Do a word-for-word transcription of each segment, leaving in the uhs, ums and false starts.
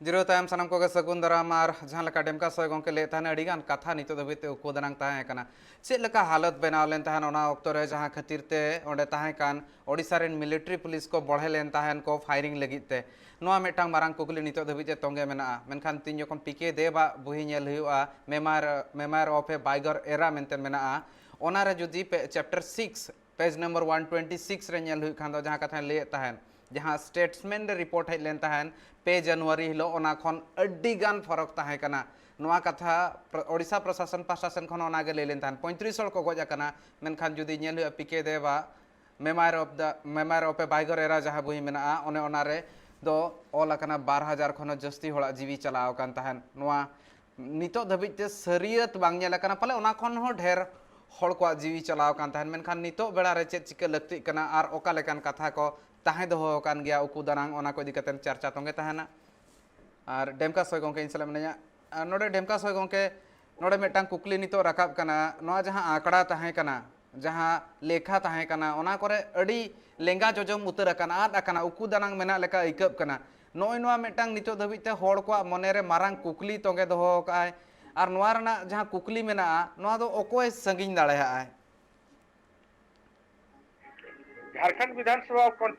ᱡᱤᱨᱟᱹᱣ ᱛᱟᱭᱚᱢ ᱥᱟᱱᱟᱢ ᱠᱚᱜᱮ ᱥᱟᱹᱜᱩᱱ ᱫᱟᱨᱟᱢ᱾ ᱟᱨ ᱡᱟᱦᱟᱸ ᱞᱮᱠᱟ ᱰᱮᱢᱠᱟ ᱥᱚᱭ ᱜᱚᱢᱠᱮ ᱞᱟᱹᱭᱮᱫ ᱛᱟᱦᱮᱱᱟ, ᱟᱹᱰᱤ ᱜᱟᱱ ᱠᱟᱛᱷᱟ ᱱᱤᱛᱚᱜ ᱫᱷᱟᱹᱵᱤᱡ ᱛᱮ ᱩᱠᱩ ᱫᱟᱱᱟᱝ ᱛᱟᱦᱮᱸ ᱠᱟᱱᱟ᱾ ᱪᱮᱫ ᱞᱮᱠᱟ ᱦᱟᱞᱚᱛ ᱵᱮᱱᱟᱣ ᱞᱮᱱ ᱛᱟᱦᱮᱱ, ᱚᱱᱟ ᱚᱠᱛᱚ ᱨᱮ ᱡᱟᱦᱟᱸ ᱠᱷᱟᱹᱛᱤᱨ ᱛᱮ ᱚᱸᱰᱮ ᱛᱟᱦᱮᱸ ᱠᱟᱱ ᱳᱰᱤᱥᱟ ᱨᱮᱱ ᱢᱤᱞᱤᱴᱟᱨᱤ ᱯᱩᱞᱤᱥ ᱠᱚ ᱵᱚᱲᱦᱮ ᱞᱮᱱ ᱛᱟᱦᱮᱱ ᱠᱚ ᱯᱷᱟᱭᱨᱤᱝ ᱞᱟᱹᱜᱤᱫ ᱛᱮ, ᱱᱚᱣᱟ ᱢᱤᱫᱴᱟᱝ ᱢᱟᱨᱟᱝ ᱠᱩᱠᱞᱤ ᱱᱤᱛᱚᱜ ᱫᱷᱟᱹᱵᱤᱡ ᱛᱮ ᱛᱚᱸᱜᱮ ᱢᱮᱱᱟᱜᱼᱟ᱾ ᱢᱮᱱᱠᱷᱟᱱ ᱛᱤᱧ ᱡᱚᱠᱷᱚᱱ ᱯᱤ ᱠᱮ ᱫᱮᱵᱟᱜ ᱵᱩᱦᱤ ᱧᱮᱞ ᱦᱩᱭᱩᱜᱼᱟ, ᱢᱮᱢᱟᱨ ᱢᱮᱢᱟᱨ ᱚᱯᱷ ᱮ ᱵᱟᱭᱜᱚᱨ ᱮᱨᱟ ᱢᱮᱱᱛᱮ ᱢᱮᱱᱟᱜᱼᱟ, ᱚᱱᱟᱨᱮ ᱡᱩᱫᱤ chapter six page number one twenty six ᱨᱮ ᱧᱮᱞ ᱦᱩᱭᱩᱜ ᱠᱷᱟᱱ ᱫᱚ, ᱡᱟᱦᱟᱸ ᱠᱟᱛᱷᱟᱧ ᱞᱟᱹᱭᱮᱫ ᱛᱟᱦᱮᱱ, ᱡᱟᱦᱟᱸ ᱥᱴᱮᱴᱥᱢᱮᱱ ᱨᱮ ᱨᱤᱯᱳᱨᱴ ᱦᱮᱡ ᱞᱮᱱ ᱛᱟᱦᱮᱱ ᱯᱮ ᱡᱟᱱᱩᱣᱟᱨᱤ ᱦᱤᱞᱳᱜ, ᱚᱱᱟ ᱠᱷᱚᱱ ᱟᱹᱰᱤ ᱜᱟᱱ ᱯᱷᱚᱨᱚᱠ ᱛᱟᱦᱮᱸ ᱠᱟᱱᱟ᱾ ᱱᱚᱣᱟ ᱠᱟᱛᱷᱟ ᱯᱨᱚ-, ᱳᱰᱤᱥᱟ ᱯᱨᱚᱥᱟᱥᱚᱱ ᱯᱟᱦᱴᱟ ᱥᱮᱱ ᱠᱷᱚᱱ ᱚᱱᱟ ᱜᱮ ᱞᱟᱹᱭ ᱞᱮᱱ ᱛᱟᱦᱮᱱ, ᱯᱚᱸᱭᱛᱨᱤᱥ ᱦᱚᱲ ᱠᱚ ᱜᱚᱡ ᱟᱠᱟᱱᱟ᱾ ᱢᱮᱱᱠᱷᱟᱱ ᱡᱩᱫᱤ ᱧᱮᱞ ᱦᱩᱭᱩᱜᱼᱟ ᱯᱤ ᱠᱮ ᱫᱮᱵᱟᱜ member of the member of ᱮ ᱵᱟᱭᱜᱚᱨ ᱮᱨᱟ ᱡᱟᱦᱟᱸ ᱵᱳᱭ ᱢᱮᱱᱟᱜᱼᱟ, ᱚᱱᱮ ᱚᱱᱟᱨᱮ ᱫᱚ ᱚᱞ ᱟᱠᱟᱱᱟ ᱵᱟᱨ ᱦᱟᱡᱟᱨ ᱠᱷᱚᱱ ᱦᱚᱸ ᱡᱟᱹᱥᱛᱤ ᱦᱚᱲᱟᱜ ᱡᱤᱣᱤ ᱪᱟᱞᱟᱣ ᱟᱠᱟᱱ ᱛᱟᱦᱮᱸᱱ᱾ ᱱᱚᱣᱟ ᱱᱤᱛᱚᱜ ᱫᱷᱟᱹᱵᱤᱡ ᱛᱮ ᱥᱟᱹᱨᱤᱭᱟᱹᱛ ᱵᱟᱝ ᱧᱮᱞ ᱟᱠᱟᱱᱟ, ᱯᱟᱞᱮ ᱚᱱᱟ ᱠᱷᱚᱱ ᱦᱚᱸ ᱰᱷᱮᱨ ᱦᱚᱲ ᱠᱚᱣᱟᱜ ᱡᱤᱣᱤ ᱪᱟᱞᱟᱣ ᱟᱠᱟᱱ ᱛᱟᱦᱮᱸᱱ᱾ ᱢᱮᱱᱠᱷᱟᱱ ᱱᱤᱛᱚᱜ ᱵᱮᱲᱟ ᱨᱮ ᱪᱮᱫ ᱪᱤᱠᱟᱹ ᱞᱟᱹᱠᱛᱤᱜ ᱠᱟᱱᱟ ᱟᱨ ᱚᱠᱟ ᱞᱮᱠᱟᱱ ᱠᱟᱛᱷᱟ ᱠᱚ ᱛᱟᱦᱮᱸ ᱫᱚᱦᱚ ᱟᱠᱟᱱ ᱜᱮᱭᱟ ᱩᱠᱩ ᱫᱟᱱᱟᱝ, ᱚᱱᱟ ᱠᱚ ᱤᱫᱤ ᱠᱟᱛᱮ ᱪᱟᱨᱪᱟ ᱛᱚᱸᱜᱮ ᱛᱟᱦᱮᱸᱱᱟ᱾ ᱟᱨ ᱰᱮᱢᱠᱟ ᱥᱚᱭ ᱜᱚᱢᱠᱮ ᱤᱧ ᱥᱟᱞᱟᱜ ᱢᱮᱱᱟᱧᱟ᱾ ᱟᱨ ᱱᱚᱰᱮ ᱰᱮᱢᱠᱟ ᱥᱚᱭ ᱜᱚᱢᱠᱮ, ᱱᱚᱰᱮ ᱢᱤᱫᱴᱟᱝ ᱠᱩᱠᱞᱤ ᱱᱤᱛᱚᱜ ᱨᱟᱠᱟᱵ ᱠᱟᱱᱟ, ᱱᱚᱣᱟ ᱡᱟᱦᱟᱸ ᱟᱸᱠᱲᱟ ᱛᱟᱦᱮᱸ ᱠᱟᱱᱟ, ᱡᱟᱦᱟᱸ ᱞᱮᱠᱷᱟ ᱛᱟᱦᱮᱸ ᱠᱟᱱᱟ, ᱚᱱᱟ ᱠᱚᱨᱮ ᱟᱹᱰᱤ ᱞᱮᱸᱜᱟ ᱡᱚᱡᱚᱢ ᱩᱛᱟᱹᱨ ᱟᱠᱟᱱᱟ, ᱟᱫ ᱟᱠᱟᱱᱟ, ᱩᱠᱩ ᱫᱟᱱᱟᱝ ᱢᱮᱱᱟᱜ ᱞᱮᱠᱟ ᱟᱹᱭᱠᱟᱹᱜ ᱠᱟᱱᱟ᱾ ᱱᱚᱜᱼᱚᱭ ᱱᱚᱣᱟ ᱢᱤᱫᱴᱟᱝ ᱱᱤᱛᱚᱜ ᱫᱷᱟᱹᱵᱤᱡ ᱛᱮ ᱦᱚᱲ ᱠᱚᱣᱟᱜ ᱢᱚᱱᱮ ᱨᱮ ᱢᱟᱨᱟᱝ ᱠᱩᱠᱞᱤ ᱛᱚᱸᱜᱮ ᱫᱚᱦᱚ ᱟᱠᱟᱫᱼᱟᱭ᱾ ᱟᱨ ᱱᱚᱣᱟ ᱨᱮᱱᱟᱜ ᱡᱟᱦᱟᱸ ᱠᱩᱠᱞᱤ ᱢᱮᱱᱟᱜᱼᱟ, ᱱᱚᱣᱟ ᱫᱚ ᱚᱠᱚᱭ ᱥᱟᱺᱜᱤᱧ ᱫᱟᱲᱮᱭᱟᱜᱼᱟᱭ? ᱡᱷᱟᱲᱠᱷᱚᱸᱰ ᱵᱤᱫᱷᱟᱱ ᱥᱚᱵᱷᱟ ᱠᱷᱚᱱ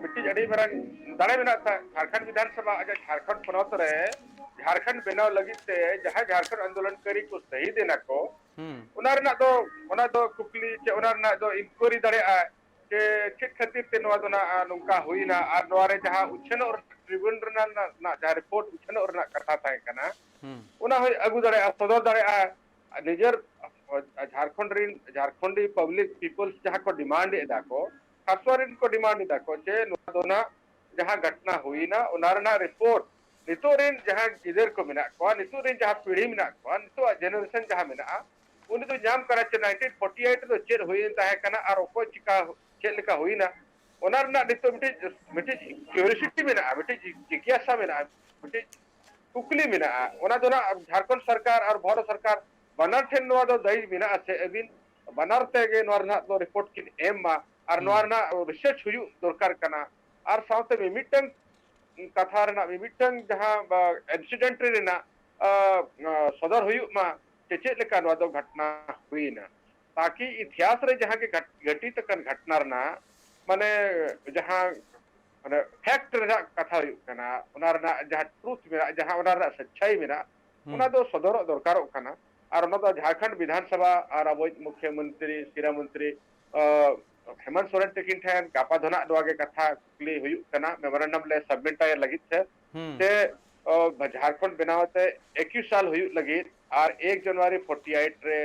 ᱢᱤᱫᱴᱤᱡ ᱟᱹᱰᱤ ᱢᱟᱨᱟᱝ ᱫᱟᱲᱮ ᱢᱮᱱᱟᱜ ᱛᱟᱭ᱾ ᱡᱷᱟᱲᱠᱷᱚᱸᱰ ᱵᱤᱫᱷᱟᱱ ᱥᱚᱵᱷᱟ ᱟᱡᱟᱜ ᱡᱷᱟᱲᱠᱷᱚᱸᱰ ᱯᱚᱱᱚᱛ ᱨᱮ ᱡᱷᱟᱲᱠᱷᱚᱸᱰ ᱵᱮᱱᱟᱣ ᱞᱟᱹᱜᱤᱫ ᱛᱮ ᱡᱟᱦᱟᱸᱭ ᱡᱷᱟᱲᱠᱷᱚᱸᱰ ᱟᱱᱫᱳᱞᱚᱱᱠᱟᱨᱤ ᱠᱚ ᱥᱟᱹᱦᱤᱫ ᱮᱱᱟ ᱠᱚ, ᱦᱩᱸ᱾ ᱚᱱᱟ ᱨᱮᱱᱟᱜ ᱫᱚ, ᱚᱱᱟ ᱫᱚ ᱠᱩᱠᱞᱤ ᱪᱮ ᱚᱱᱟ ᱨᱮᱱᱟᱜ ᱫᱚ ᱤᱱᱠᱩᱭᱟᱨᱤ ᱫᱟᱲᱮᱭᱟᱜᱼᱟ ᱡᱮ ᱪᱮᱫ ᱠᱷᱟᱹᱛᱤᱨ ᱛᱮ ᱱᱚᱣᱟ ᱫᱚ ᱱᱟᱜ ᱱᱚᱝᱠᱟ ᱦᱩᱭᱱᱟ ᱟᱨ ᱱᱚᱣᱟ ᱨᱮ ᱡᱟᱦᱟᱸ ᱩᱪᱷᱟᱹᱱᱚᱜ ᱨᱮᱱᱟᱜ, ᱴᱨᱤᱵᱩᱱ ᱨᱮᱱᱟᱜ, ᱨᱮᱱᱟᱜ ᱡᱟᱦᱟᱸ ᱨᱤᱯᱳᱨᱴ ᱩᱪᱷᱟᱹᱱᱚᱜ ᱨᱮᱱᱟᱜ ᱠᱟᱛᱷᱟ ᱛᱟᱦᱮᱸ ᱠᱟᱱᱟ, ᱦᱩᱸ᱾ ᱚᱱᱟ ᱦᱚᱸᱭ ᱟᱹᱜᱩ ᱫᱟᱲᱮᱭᱟᱜᱼᱟ, ᱥᱚᱫᱚᱨ ᱫᱟᱲᱮᱭᱟᱜᱼᱟ᱾ ᱟᱨ ᱱᱤᱡᱮᱨ ᱡᱷᱟᱲᱠᱷᱚᱸᱰ ᱨᱤᱱ, ᱡᱷᱟᱲᱠᱷᱚᱸᱰᱤ ᱯᱟᱵᱽᱞᱤᱠ ᱯᱤᱯᱚᱞᱥ ᱡᱟᱦᱟᱸ ᱠᱚ ᱰᱤᱢᱟᱱᱰ ᱮᱫᱟ ᱠᱚ, ᱠᱷᱟᱥᱣᱟ ᱨᱤᱱ ᱠᱚ ᱰᱤᱢᱟᱱᱰ ᱮᱫᱟ ᱠᱚ ᱡᱮ ᱱᱚᱣᱟ ᱫᱚ ᱱᱟᱜ ᱡᱟᱦᱟᱸ ᱜᱷᱚᱴᱱᱟ ᱦᱩᱭᱱᱟ, ᱚᱱᱟ ᱨᱮᱱᱟᱜ ᱨᱤᱯᱳᱨᱴ ᱱᱤᱛᱚᱜ ᱨᱮᱱ ᱡᱟᱦᱟᱸ ᱜᱤᱫᱟᱹᱨ ᱠᱚ ᱢᱮᱱᱟᱜ ᱠᱚᱣᱟ, ᱱᱤᱛᱚᱜ ᱨᱮᱱ ᱡᱟᱦᱟᱸ ᱯᱤᱲᱦᱤ ᱢᱮᱱᱟᱜ ᱠᱚᱣᱟ, ᱱᱤᱛᱚᱜ ᱟᱜ ᱡᱮᱱᱟᱨᱮᱥᱚᱱ ᱡᱟᱦᱟᱸ ᱢᱮᱱᱟᱜᱼᱟ, ᱩᱱᱤ ᱫᱚ ᱧᱟᱢ ᱠᱟᱱᱟ ᱪᱮ ᱱᱟᱭᱤᱱᱴᱤᱱ ᱯᱷᱳᱨᱴᱤ ᱮᱭᱤᱴ ᱨᱮᱫᱚ ᱪᱮᱫ ᱦᱩᱭᱮᱱ ᱛᱟᱦᱮᱸ ᱠᱟᱱᱟ ᱟᱨ ᱚᱠᱚᱭ ᱪᱤᱠᱟ, ᱪᱮᱫ ᱞᱮᱠᱟ ᱦᱩᱭᱱᱟ, ᱚᱱᱟ ᱨᱮᱱᱟᱜ ᱱᱤᱛᱚᱜ ᱢᱤᱫᱴᱤᱡ, ᱢᱤᱫᱴᱤᱡ ᱠᱤᱭᱩᱨᱤᱭᱳᱥᱤᱴᱤ ᱢᱮᱱᱟᱜᱼᱟ, ᱢᱤᱫᱴᱤᱡ ᱡᱤᱜᱽᱜᱟᱥᱟ ᱢᱮᱱᱟᱜᱼᱟ, ᱢᱤᱫᱴᱤᱡ ᱠᱩᱠᱞᱤ ᱢᱮᱱᱟᱜᱼᱟ᱾ ᱚᱱᱟ ᱫᱚ ᱱᱟᱜ ᱡᱷᱟᱲᱠᱷᱚᱸᱰ ᱥᱚᱨᱠᱟᱨ ᱟᱨ ᱵᱷᱟᱨᱚᱛ ᱥᱚᱨᱠᱟᱨ ᱵᱟᱱᱟᱨ ᱴᱷᱮᱱ ᱱᱚᱣᱟ ᱫᱚ ᱫᱟᱹᱭᱤ ᱢᱮᱱᱟᱜᱼᱟ ᱥᱮ ᱟᱹᱵᱤᱱ ᱵᱟᱱᱟᱨ ᱛᱮᱜᱮ ᱱᱚᱣᱟ ᱨᱮᱱᱟᱜ ᱫᱚ ᱨᱤᱯᱳᱨᱴ ᱠᱤᱱ ᱮᱢ ᱢᱟ ᱟᱨ ᱱᱚᱣᱟ ᱦᱩᱸ᱾ ᱨᱮᱱᱟᱜ ᱨᱤᱥᱟᱨᱪ ᱦᱩᱭᱩᱜ ᱫᱚᱨᱠᱟᱨ ᱠᱟᱱᱟ᱾ ᱟᱨ ᱥᱟᱶᱛᱮ ᱢᱤᱢᱤᱫᱴᱟᱝ ᱠᱟᱛᱷᱟ ᱨᱮᱱᱟᱜ, ᱢᱤᱢᱤᱫᱴᱟᱝ ᱡᱟᱦᱟᱸ ᱤᱱᱥᱤᱰᱮᱱᱴ ᱨᱮᱱᱟᱜ ᱥᱚᱫᱚᱨ ᱦᱩᱭᱩᱜ ᱢᱟ, ᱪᱮ ᱪᱮᱫ ᱞᱮᱠᱟ ᱱᱚᱣᱟ ᱫᱚ ᱜᱷᱚᱴᱱᱟ ᱦᱩᱭᱱᱟ, ᱛᱟᱠᱤ ᱤᱛᱤᱦᱟᱥ ᱨᱮ ᱡᱟᱦᱟᱸ ᱜᱮ ᱜᱷᱟᱴ- ᱜᱷᱟᱹᱴᱤᱛ ᱟᱠᱟᱱ ᱜᱷᱚᱴᱱᱟ ᱨᱮᱱᱟᱜ, ᱢᱟᱱᱮ, ᱡᱟᱦᱟᱸ, ᱢᱟᱱᱮ, ᱯᱷᱮᱠᱴ ᱨᱮᱱᱟᱜ ᱠᱟᱛᱷᱟ ᱦᱩᱭᱩᱜ ᱠᱟᱱᱟ, ᱚᱱᱟ ᱨᱮᱱᱟᱜ ᱡᱟᱦᱟᱸ ᱴᱨᱩᱛᱷ ᱢᱮᱱᱟᱜᱼᱟ, ᱡᱟᱦᱟᱸ ᱚᱱᱟ ᱨᱮᱱᱟᱜ ᱥᱟᱪᱪᱟᱭ ᱢᱮᱱᱟᱜᱼᱟ, ᱚᱱᱟ ᱫᱚ ᱥᱚᱫᱚᱨᱚᱜ ᱫᱚᱨᱠᱟᱨᱚᱜ ᱠᱟᱱᱟ᱾ ᱟᱨ ᱚᱱᱟ ᱫᱚ ᱡᱷᱟᱲᱠᱷᱚᱸᱰ ᱵᱤᱫᱷᱟᱱ ᱥᱚᱵᱷᱟ ᱟᱨ ᱟᱵᱚᱭᱤᱡ ᱢᱩᱠᱷᱭᱚ ᱢᱚᱱᱛᱨᱤ, ᱥᱤᱨᱟ ᱢᱚᱱᱛᱨᱤ, ᱟᱸ, ᱦᱮᱢᱚᱱᱛ ᱥᱚᱨᱮᱱ ᱛᱟᱹᱠᱤᱱ ᱴᱷᱮᱱ ᱜᱟᱯᱟ ᱫᱚ ᱱᱟᱜ ᱱᱚᱣᱟ ᱜᱮ ᱠᱟᱛᱷᱟ ᱠᱩᱠᱞᱤ ᱦᱩᱭᱩᱜ ᱠᱟᱱᱟ, ᱢᱮᱢᱳᱨᱮᱱᱰᱟᱢ ᱞᱮ ᱥᱟᱵᱢᱤᱴᱟᱭ ᱞᱟᱹᱜᱤᱫ ᱛᱮ᱾ ᱦᱩᱸ᱾ ᱥᱮ, ᱟᱸ, ᱡᱷᱟᱲᱠᱷᱚᱸᱰ ᱵᱮᱱᱟᱣ ᱛᱮ ᱮᱠᱩᱥ ᱥᱟᱞ ᱦᱩᱭᱩᱜ ᱞᱟᱹᱜᱤᱫ ᱟᱨ ᱮᱠ ᱡᱟᱱᱩᱣᱟᱨᱤ ᱯᱷᱳᱨᱴᱤ ᱮᱭᱤᱴ ᱨᱮ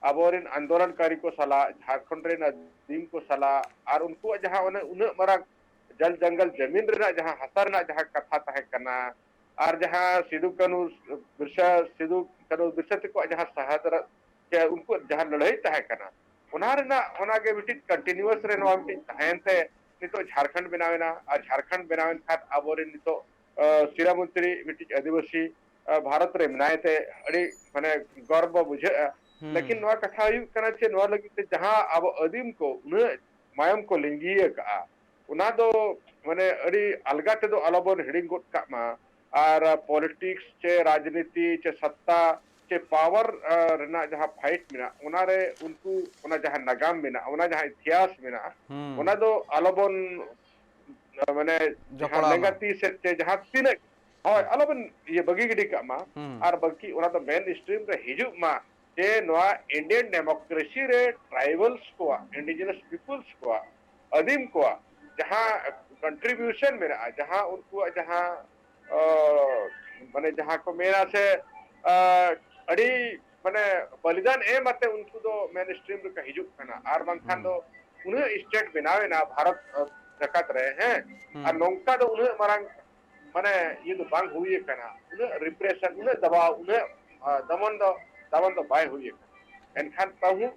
ᱟᱵᱚᱨᱮᱱ ᱟᱱᱫᱳᱞᱚᱱᱠᱟᱨᱤ ᱠᱚ ᱥᱟᱞᱟᱜ, ᱡᱷᱟᱲᱠᱷᱚᱸᱰ ᱨᱮᱱ ᱟᱹᱫᱤᱢ ᱠᱚ ᱥᱟᱞᱟᱜ, ᱟᱨ ᱩᱱᱠᱩᱣᱟᱜ ᱡᱟᱦᱟᱸ ᱚᱱᱮ ᱩᱱᱟᱹᱜ ᱢᱟᱨᱟᱝ ᱡᱚᱞ ᱡᱚᱝᱜᱚᱞ ᱡᱟᱢᱤᱱ ᱨᱮᱱᱟᱜ ᱡᱟᱦᱟᱸ ᱦᱟᱥᱟ ᱨᱮᱱᱟᱜ ᱡᱟᱦᱟᱸ ᱠᱟᱛᱷᱟ ᱛᱟᱦᱮᱸ ᱠᱟᱱᱟ, ᱟᱨ ᱡᱟᱦᱟᱸ ᱥᱤᱫᱩ ᱠᱟᱹᱱᱦᱩ ᱵᱤᱨᱥᱟ, ᱥᱤᱫᱩ ᱠᱟᱹᱱᱦᱩ ᱵᱤᱨᱥᱟ ᱛᱟᱠᱚᱣᱟᱜ ᱡᱟᱦᱟᱸ ᱥᱟᱦᱟᱫᱟᱨ ᱥᱮ ᱩᱱᱠᱩᱣᱟᱜ ᱡᱟᱦᱟᱸ ᱞᱟᱹᱲᱦᱟᱹᱭ ᱛᱟᱦᱮᱸ ᱠᱟᱱᱟ, ᱚᱱᱟ ᱨᱮᱱᱟᱜ, ᱚᱱᱟ ᱜᱮ ᱢᱤᱫᱴᱤᱡ ᱠᱚᱱᱴᱤᱱᱤᱭᱩᱣᱟᱥ ᱨᱮ ᱱᱚᱣᱟ ᱢᱤᱫᱴᱤᱡ ᱛᱟᱦᱮᱸᱭᱮᱱ ᱛᱮ ᱱᱤᱛᱚᱜ ᱡᱷᱟᱲᱠᱷᱚᱸᱰ ᱵᱮᱱᱟᱣ ᱮᱱᱟ᱾ ᱟᱨ ᱡᱷᱟᱲᱠᱷᱚᱸᱰ ᱵᱮᱱᱟᱣ ᱮᱱ ᱠᱷᱟᱱ ᱟᱵᱚᱨᱮᱱ ᱱᱤᱛᱚᱜ, ᱟᱸ, ᱥᱤᱨᱟ ᱢᱚᱱᱛᱨᱤ ᱢᱤᱫᱴᱤᱡ ᱟᱹᱫᱤᱵᱟᱹᱥᱤ, ᱟᱸ, ᱵᱷᱟᱨᱚᱛ ᱨᱮ ᱢᱮᱱᱟᱭ ᱛᱮ ᱟᱹᱰᱤ, ᱢᱟᱱᱮ, ᱜᱚᱨᱵᱚ ᱵᱩᱡᱷᱟᱹᱜᱼᱟ᱾ ᱦᱩᱸ᱾ ᱞᱮᱠᱤᱱ ᱱᱚᱣᱟ ᱠᱟᱛᱷᱟ ᱦᱩᱭᱩᱜ ᱠᱟᱱᱟ ᱡᱮ ᱱᱚᱣᱟ ᱞᱟᱹᱜᱤᱫ ᱛᱮ ᱡᱟᱦᱟᱸ ᱟᱵᱚ ᱟᱹᱫᱤᱢ ᱠᱚ ᱩᱱᱟᱹᱜ ᱢᱟᱭᱟᱢ ᱠᱚ ᱞᱤᱸᱜᱤ ᱟᱠᱟᱜᱼᱟ, ᱚᱱᱟ ᱫᱚ, ᱢᱟᱱᱮ, ᱟᱹᱰᱤ ᱟᱞᱜᱟ ᱛᱮᱫᱚ ᱟᱞᱚᱵᱚᱱ ᱦᱤᱲᱤᱧ ᱜᱚᱫ ᱠᱟᱜ ᱢᱟ᱾ ᱟᱨ ᱯᱚᱞᱤᱴᱤᱠᱥ ᱪᱮ ᱨᱟᱡᱽᱱᱤᱛᱤ ᱪᱮ ᱥᱚᱛᱛᱟ ᱪᱮ ᱯᱟᱣᱟᱨ, ᱟᱸ, ᱨᱮᱱᱟᱜ ᱡᱟᱦᱟᱸ ᱯᱷᱟᱭᱤᱴ ᱢᱮᱱᱟᱜᱼᱟ, ᱚᱱᱟᱨᱮ ᱩᱱᱠᱩ ᱚᱱᱟ ᱡᱟᱦᱟᱸ ᱱᱟᱜᱟᱢ ᱢᱮᱱᱟᱜᱼᱟ, ᱚᱱᱟ ᱡᱟᱦᱟᱸ ᱤᱛᱤᱦᱟᱥ ᱢᱮᱱᱟᱜᱼᱟ, ᱦᱩᱸ᱾ ᱚᱱᱟ ᱫᱚ ᱟᱞᱚᱵᱚᱱ, ᱟᱸ, ᱢᱟᱱᱮ, ᱡᱟᱦᱟᱸ ᱡᱚᱯᱲᱟᱣ ᱢᱟ᱾ ᱞᱮᱸᱜᱟ ᱛᱤ ᱥᱮᱫ ᱪᱮ ᱡᱟᱦᱟᱸ ᱛᱤᱱᱟᱹᱜ, ᱦᱳᱭ, ᱟᱞᱚᱵᱚᱱ ᱤᱭᱟᱹ ᱵᱟᱹᱜᱤ ᱜᱤᱰᱤ ᱠᱟᱜ ᱢᱟ᱾ ᱦᱩᱸ᱾ ᱟᱨ ᱵᱟᱹᱠᱤ ᱚᱱᱟ ᱫᱚ ᱢᱮᱱ ᱥᱴᱨᱤᱢ ᱨᱮ ᱦᱤᱡᱩᱜ ᱢᱟ᱾ ᱡᱮ ᱱᱚᱣᱟ ᱤᱱᱰᱤᱭᱟᱱ ᱰᱮᱢᱳᱠᱨᱮᱥᱤ ᱨᱮ ᱴᱨᱟᱭᱵᱟᱞᱥ ᱠᱚᱣᱟᱜ, ᱤᱱᱰᱤᱡᱤᱱᱟᱥ ᱯᱤᱯᱚᱞᱥ ᱠᱚᱣᱟᱜ, ᱟᱹᱫᱤᱢ ᱠᱚᱣᱟᱜ ᱡᱟᱦᱟᱸ ᱠᱚᱱᱴᱨᱤᱵᱤᱭᱩᱥᱚᱱ ᱢᱮᱱᱟᱜᱼᱟ, ᱡᱟᱦᱟᱸ ᱩᱱᱠᱩᱣᱟᱜ ᱡᱟᱦᱟᱸ, ᱟᱸ, ᱢᱟᱱᱮ, ᱡᱟᱦᱟᱸ ᱠᱚ ᱢᱮᱱᱟ ᱥᱮ, ᱟᱸ, ᱟᱹᱰᱤ, ᱢᱟᱱᱮ, ᱵᱚᱞᱤᱫᱟᱱ ᱮᱢ ᱟᱛᱮ ᱩᱱᱠᱩ ᱫᱚ ᱢᱮᱱ ᱥᱴᱨᱤᱢ ᱨᱮᱠᱚ ᱦᱤᱡᱩᱜ ᱠᱟᱱᱟ᱾ ᱟᱨ ᱵᱟᱝᱠᱷᱟᱱ ᱦᱩᱸ᱾ ᱫᱚ ᱩᱱᱟᱹᱜ ᱥᱴᱮᱴ ᱵᱮᱱᱟᱣ ᱮᱱᱟ ᱵᱷᱟᱨᱚᱛ, ᱟᱸ, ᱡᱟᱠᱟᱛ ᱨᱮ, ᱦᱮᱸ, ᱦᱩᱸ᱾ ᱟᱨ ᱱᱚᱝᱠᱟ ᱫᱚ ᱩᱱᱟᱹᱜ ᱢᱟᱨᱟᱝ, ᱢᱟᱱᱮ, ᱤᱭᱟᱹ ᱫᱚ ᱵᱟᱝ ᱦᱩᱭ ᱟᱠᱟᱱᱟ, ᱩᱱᱟᱹᱜ ᱨᱤᱯᱨᱮᱥᱚᱱ, ᱩᱱᱟᱹᱜ ᱫᱟᱵᱟᱣ, ᱩᱱᱟᱹᱜ, ᱟᱸ, ᱫᱚᱢᱚᱱ ᱫᱚ, ᱫᱟᱵᱟᱱ ᱫᱚ ᱵᱟᱭ ᱦᱩᱭ ᱟᱠᱟᱱᱟ᱾ ᱮᱱᱠᱷᱟᱱ ᱛᱟᱹᱦᱩ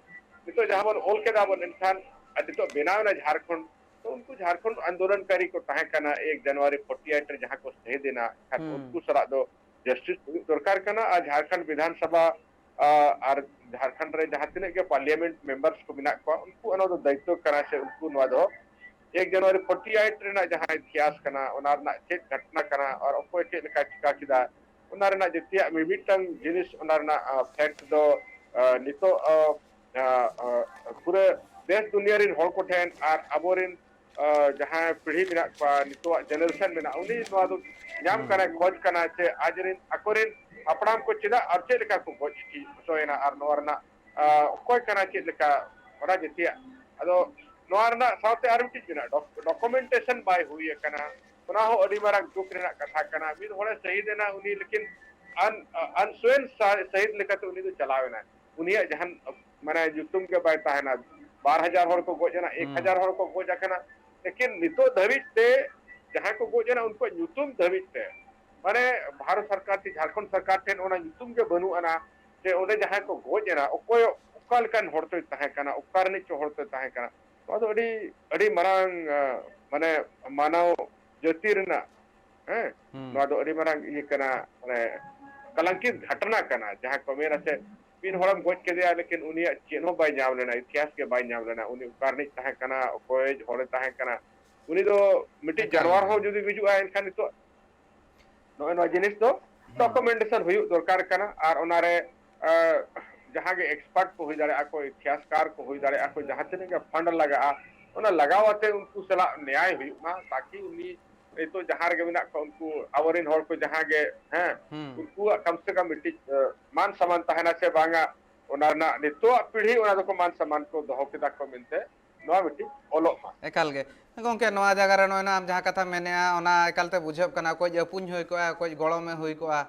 ᱱᱤᱛᱚᱜ ᱡᱟᱦᱟᱸ ᱵᱚᱱ ᱚᱞ ᱠᱮᱫᱟ ᱵᱚᱱ, ᱮᱱᱠᱷᱟᱱ ᱟᱨ ᱱᱤᱛᱚᱜ ᱵᱮᱱᱟᱣ ᱮᱱᱟ ᱡᱷᱟᱲᱠᱷᱚᱸᱰ, ᱛᱚ ᱩᱱᱠᱩ ᱡᱷᱟᱲᱠᱷᱚᱸᱰ ᱟᱱᱫᱳᱞᱚᱱᱠᱟᱨᱤ ᱠᱚ ᱛᱟᱦᱮᱸ ᱠᱟᱱᱟ, ᱮᱠ ᱡᱟᱱᱩᱣᱟᱨᱤ ᱯᱷᱳᱨᱴᱤ ᱮᱭᱤᱴ ᱨᱮ ᱡᱟᱦᱟᱸ ᱠᱚ ᱥᱚᱦᱤᱫ ᱮᱱᱟ, ᱮᱱᱠᱷᱟᱱ ᱦᱩᱸ᱾ ᱩᱱᱠᱩ ᱥᱟᱞᱟᱜ ᱫᱚ ᱡᱟᱥᱴᱤᱥ ᱦᱩᱭᱩᱜ ᱫᱚᱨᱠᱟᱨ ᱠᱟᱱᱟ᱾ ᱟᱨ ᱡᱷᱟᱲᱠᱷᱚᱸᱰ ᱵᱤᱫᱷᱟᱱ ᱥᱚᱵᱷᱟ, ᱟᱸ, ᱟᱨ ᱡᱷᱟᱲᱠᱷᱚᱸᱰ ᱨᱮ ᱡᱟᱦᱟᱸ ᱛᱤᱱᱟᱹᱜ ᱜᱮ ᱯᱟᱨᱞᱤᱭᱟᱢᱮᱱᱴ ᱢᱮᱢᱵᱟᱨᱥ ᱠᱚ ᱢᱮᱱᱟᱜ ᱠᱚᱣᱟ, ᱩᱱᱠᱩ ᱚᱱᱟ ᱫᱚ ᱫᱟᱭᱤᱛᱛᱚ ᱠᱟᱱᱟ ᱥᱮ ᱩᱱᱠᱩ ᱱᱚᱣᱟ ᱫᱚ ᱮᱠ ᱡᱟᱱᱩᱣᱟᱨᱤ ᱯᱷᱳᱨᱴᱤ ᱮᱭᱤᱴ ᱨᱮᱱᱟᱜ ᱡᱟᱦᱟᱸ ᱤᱛᱤᱦᱟᱥ ᱠᱟᱱᱟ, ᱚᱱᱟ ᱨᱮᱱᱟᱜ ᱪᱮᱫ ᱜᱷᱚᱴᱱᱟ ᱠᱟᱱᱟ ᱟᱨ ᱚᱠᱚᱭ ᱪᱮᱫ ᱞᱮᱠᱟ ᱪᱤᱠᱟ ᱠᱮᱫᱟ, ᱚᱱᱟ ᱨᱮᱱᱟᱜ ᱡᱚᱛᱚᱭᱟᱜ ᱢᱤᱢᱤᱫᱴᱟᱝ ᱡᱤᱱᱤᱥ, ᱚᱱᱟ ᱨᱮᱱᱟᱜ ᱯᱷᱮᱠᱴ ᱫᱚ ᱱᱤᱛᱚᱜ ᱯᱩᱨᱟᱹ ᱫᱮᱥ ᱫᱩᱱᱤᱭᱟᱹ ᱨᱮᱱ ᱦᱚᱲ ᱠᱚᱴᱷᱮᱱ ᱟᱨ ᱟᱵᱚᱨᱮᱱ ᱡᱟᱦᱟᱸᱭ ᱯᱤᱲᱦᱤ ᱢᱮᱱᱟᱜ ᱠᱚᱣᱟ, ᱱᱤᱛᱚᱜ ᱡᱮᱱᱟᱨᱮᱥᱚᱱ ᱢᱮᱱᱟᱜᱼᱟ, ᱩᱱᱤ ᱱᱚᱣᱟ ᱫᱚ ᱧᱟᱢ ᱠᱟᱱᱟᱭ, ᱠᱷᱚᱡᱽ ᱠᱟᱱᱟᱭ ᱡᱮ ᱟᱡᱨᱮᱱ, ᱟᱠᱚᱨᱮᱱ ᱦᱟᱯᱲᱟᱢ ᱠᱚ ᱪᱮᱫᱟᱜ ᱟᱨ ᱪᱮᱫ ᱞᱮᱠᱟ ᱠᱚ ᱜᱚᱡ ᱦᱚᱪᱚᱭᱮᱱᱟ ᱟᱨ ᱱᱚᱣᱟ ᱨᱮᱱᱟᱜ ᱚᱠᱚᱭ ᱠᱟᱱᱟ, ᱪᱮᱫ ᱞᱮᱠᱟ, ᱚᱱᱟ ᱡᱚᱛᱚᱭᱟᱜ᱾ ᱟᱫᱚ ᱱᱚᱣᱟ ᱨᱮᱱᱟᱜ ᱥᱟᱶᱛᱮ ᱟᱨ ᱢᱤᱫᱴᱤᱡ ᱢᱮᱱᱟᱜᱼᱟ, ᱰᱚᱠᱩᱢᱮᱱᱴᱮᱥᱚᱱ ᱵᱟᱭ ᱦᱩᱭ ᱟᱠᱟᱱᱟ᱾ ᱚᱱᱟ ᱦᱚᱸ ᱟᱹᱰᱤ ᱢᱟᱨᱟᱝ ᱫᱩᱠ ᱨᱮᱱᱟᱜ ᱠᱟᱛᱷᱟ ᱠᱟᱱᱟ᱾ ᱢᱤᱫ ᱦᱚᱲᱮ ᱥᱟᱹᱦᱤᱫ ᱮᱱᱟ ᱩᱱᱤ, ᱞᱮᱠᱤᱱ ᱟᱱ ᱟᱱᱥᱩᱭᱮᱱ ᱥᱟᱹᱦᱤᱫ ᱞᱮᱠᱟᱛᱮ ᱩᱱᱤ ᱫᱚ ᱪᱟᱞᱟᱣ ᱮᱱᱟᱭ᱾ ᱩᱱᱤᱭᱟᱜ ᱡᱟᱦᱟᱱ ᱢᱟᱱᱮ ᱧᱩᱛᱩᱢ ᱜᱮ ᱵᱟᱭ ᱛᱟᱦᱮᱱᱟ᱾ ᱵᱟᱨ ᱦᱟᱡᱟᱨ ᱦᱚᱲ ᱠᱚ ᱜᱚᱡ ᱮᱱᱟ, ᱮᱠ ᱦᱟᱡᱟᱨ ᱦᱚᱲ ᱠᱚ ᱜᱚᱡ ᱟᱠᱟᱱᱟ, ᱞᱮᱠᱤᱱ ᱱᱤᱛᱚᱜ ᱫᱷᱟᱹᱵᱤᱡ ᱛᱮ ᱡᱟᱦᱟᱸᱭ ᱠᱚ ᱜᱚᱡ ᱮᱱᱟ ᱩᱱᱠᱩᱣᱟᱜ ᱧᱩᱛᱩᱢ ᱫᱷᱟᱹᱵᱤᱡ ᱛᱮ ᱢᱟᱱᱮ ᱵᱷᱟᱨᱚᱛ ᱥᱚᱨᱠᱟᱨ ᱥᱮ ᱡᱷᱟᱲᱠᱷᱚᱸᱰ ᱥᱚᱨᱠᱟᱨ ᱴᱷᱮᱱ ᱚᱱᱟ ᱧᱩᱛᱩᱢ ᱜᱮ ᱵᱟᱹᱱᱩᱜ ᱟᱱᱟ ᱡᱮ ᱚᱸᱰᱮ ᱡᱟᱦᱟᱸᱭ ᱠᱚ ᱜᱚᱡ ᱮᱱᱟ ᱚᱠᱚᱭ, ᱚᱠᱟ ᱞᱮᱠᱟᱱ ᱦᱚᱲ ᱪᱚᱭ ᱛᱟᱦᱮᱸ ᱠᱟᱱᱟ, ᱚᱠᱟ ᱨᱤᱱᱤᱡ ᱪᱚ ᱦᱚᱲ ᱪᱚᱭ ᱛᱟᱦᱮᱸ ᱠᱟᱱᱟ᱾ ᱱᱚᱣᱟ ᱫᱚ ᱟᱹᱰᱤ, ᱟᱹᱰᱤ ᱢᱟᱨᱟᱝ ᱢᱟᱱᱮ ᱢᱟᱱᱟᱣ ᱡᱟᱹᱛᱤ ᱨᱮᱱᱟᱜ, ᱦᱮᱸ, ᱱᱚᱣᱟ ᱫᱚ ᱟᱹᱰᱤ ᱢᱟᱨᱟᱝ ᱤᱭᱟᱹ ᱠᱟᱱᱟ, ᱢᱟᱱᱮ ᱠᱟᱞᱟᱝᱠᱤᱛ ᱜᱷᱚᱴᱱᱟ ᱠᱟᱱᱟ᱾ ᱡᱟᱦᱟᱸ ᱠᱚ ᱢᱮᱱᱟ ᱥᱮ ᱢᱤᱫ ᱦᱚᱲᱮᱢ ᱜᱚᱡ ᱠᱮᱫᱮᱭᱟ, ᱞᱮᱠᱤᱱ ᱩᱱᱤᱭᱟᱜ ᱪᱮᱫ ᱦᱚᱸ ᱵᱟᱭ ᱧᱟᱢ ᱞᱮᱱᱟ, ᱤᱛᱤᱦᱟᱥ ᱜᱮ ᱵᱟᱭ ᱧᱟᱢ ᱞᱮᱱᱟ, ᱩᱱᱤ ᱚᱠᱟ ᱨᱤᱱᱤᱡ ᱛᱟᱦᱮᱸ ᱠᱟᱱᱟ, ᱚᱠᱚᱭ ᱦᱚᱲᱮ ᱛᱟᱦᱮᱸ ᱠᱟᱱᱟ, ᱩᱱᱤ ᱫᱚ ᱢᱤᱫᱴᱤᱡ ᱮᱠᱟᱞ ᱡᱟᱱᱣᱟᱨ ᱜᱮ᱾ ᱦᱚᱸ ᱡᱩᱫᱤ ᱜᱩᱡᱩᱜᱼᱟ, ᱮᱱᱠᱷᱟᱱ ᱱᱤᱛᱚᱜ ᱱᱚᱜᱼᱚᱭ ᱱᱚᱣᱟ ᱡᱤᱱᱤᱥ ᱫᱚ ᱰᱚᱠᱩᱢᱮᱱᱴᱮᱥᱚᱱ ᱦᱩᱭᱩᱜ ᱫᱚᱨᱠᱟᱨ ᱠᱟᱱᱟ᱾ ᱟᱨ ᱚᱱᱟᱨᱮ ᱡᱟᱦᱟᱸ ᱜᱮ ᱮᱠᱥᱯᱟᱨᱴ ᱠᱚ ᱦᱩᱭ ᱫᱟᱲᱮᱭᱟᱜᱼᱟ ᱠᱚ, ᱤᱛᱤᱦᱟᱥᱠᱟᱨ ᱠᱚ ᱦᱩᱭ ᱫᱟᱲᱮᱭᱟᱜᱼᱟ ᱠᱚ, ᱡᱟᱦᱟᱸ ᱛᱤᱱᱟᱹᱜ ᱜᱮ ᱯᱷᱟᱱᱰ ᱞᱟᱜᱟᱜᱼᱟ, ᱚᱱᱟ ᱞᱟᱜᱟᱣ ᱟᱛᱮ ᱩᱱᱠᱩ ᱥᱟᱞᱟᱜ ᱱᱮᱭᱟᱭ ᱦᱩᱭᱩᱜ ᱢᱟ, ᱛᱟᱠᱤ ᱩᱱᱤ ᱱᱤᱛᱚᱜ ᱡᱟᱦᱟᱸ ᱨᱮᱜᱮ ᱢᱮᱱᱟᱜ ᱠᱚᱣᱟ ᱩᱱᱠᱩ ᱟᱵᱚᱨᱮᱱ ᱦᱚᱲ ᱠᱚ ᱡᱟᱦᱟᱸ ᱜᱮ, ᱦᱮᱸ, ᱩᱱᱠᱩᱣᱟᱜ ᱠᱟᱢ ᱥᱮ ᱠᱟᱢ ᱢᱤᱫᱴᱤᱡ ᱢᱟᱱ ᱥᱚᱢᱢᱟᱱ ᱛᱟᱦᱮᱱᱟ ᱥᱮ ᱵᱟᱝᱟ, ᱚᱱᱟ ᱨᱮᱱᱟᱜ ᱱᱤᱛᱚᱜ ᱯᱤᱲᱦᱤ ᱚᱱᱟ ᱫᱚᱠᱚ ᱢᱟᱱ ᱥᱚᱢᱢᱟᱱ ᱠᱚ ᱫᱚᱦᱚ ᱠᱮᱫᱟ ᱠᱚ ᱢᱮᱱᱛᱮ ᱱᱚᱣᱟ ᱢᱤᱫᱴᱤᱡ ᱚᱞᱚᱜ ᱢᱟ᱾ ᱮᱠᱟᱞ ᱜᱮ᱾ ᱜᱚᱢᱠᱮ, ᱱᱚᱣᱟ ᱡᱟᱭᱜᱟ ᱨᱮ ᱱᱚᱜᱼᱚᱭ ᱱᱟ ᱟᱢ ᱡᱟᱦᱟᱸ ᱠᱟᱛᱷᱟᱢ ᱢᱮᱱᱮᱜᱼᱟ, ᱚᱱᱟ ᱮᱠᱟᱞ ᱛᱮ ᱵᱩᱡᱷᱟᱹᱜ ᱠᱟᱱᱟ᱾ ᱚᱠᱚᱭ ᱟᱹᱯᱩᱧ ᱦᱩᱭ ᱠᱚᱜᱼᱟ, ᱚᱠᱚᱭ ᱜᱚᱲᱚᱢᱮ ᱦᱩᱭ ᱠᱚᱜᱼᱟ,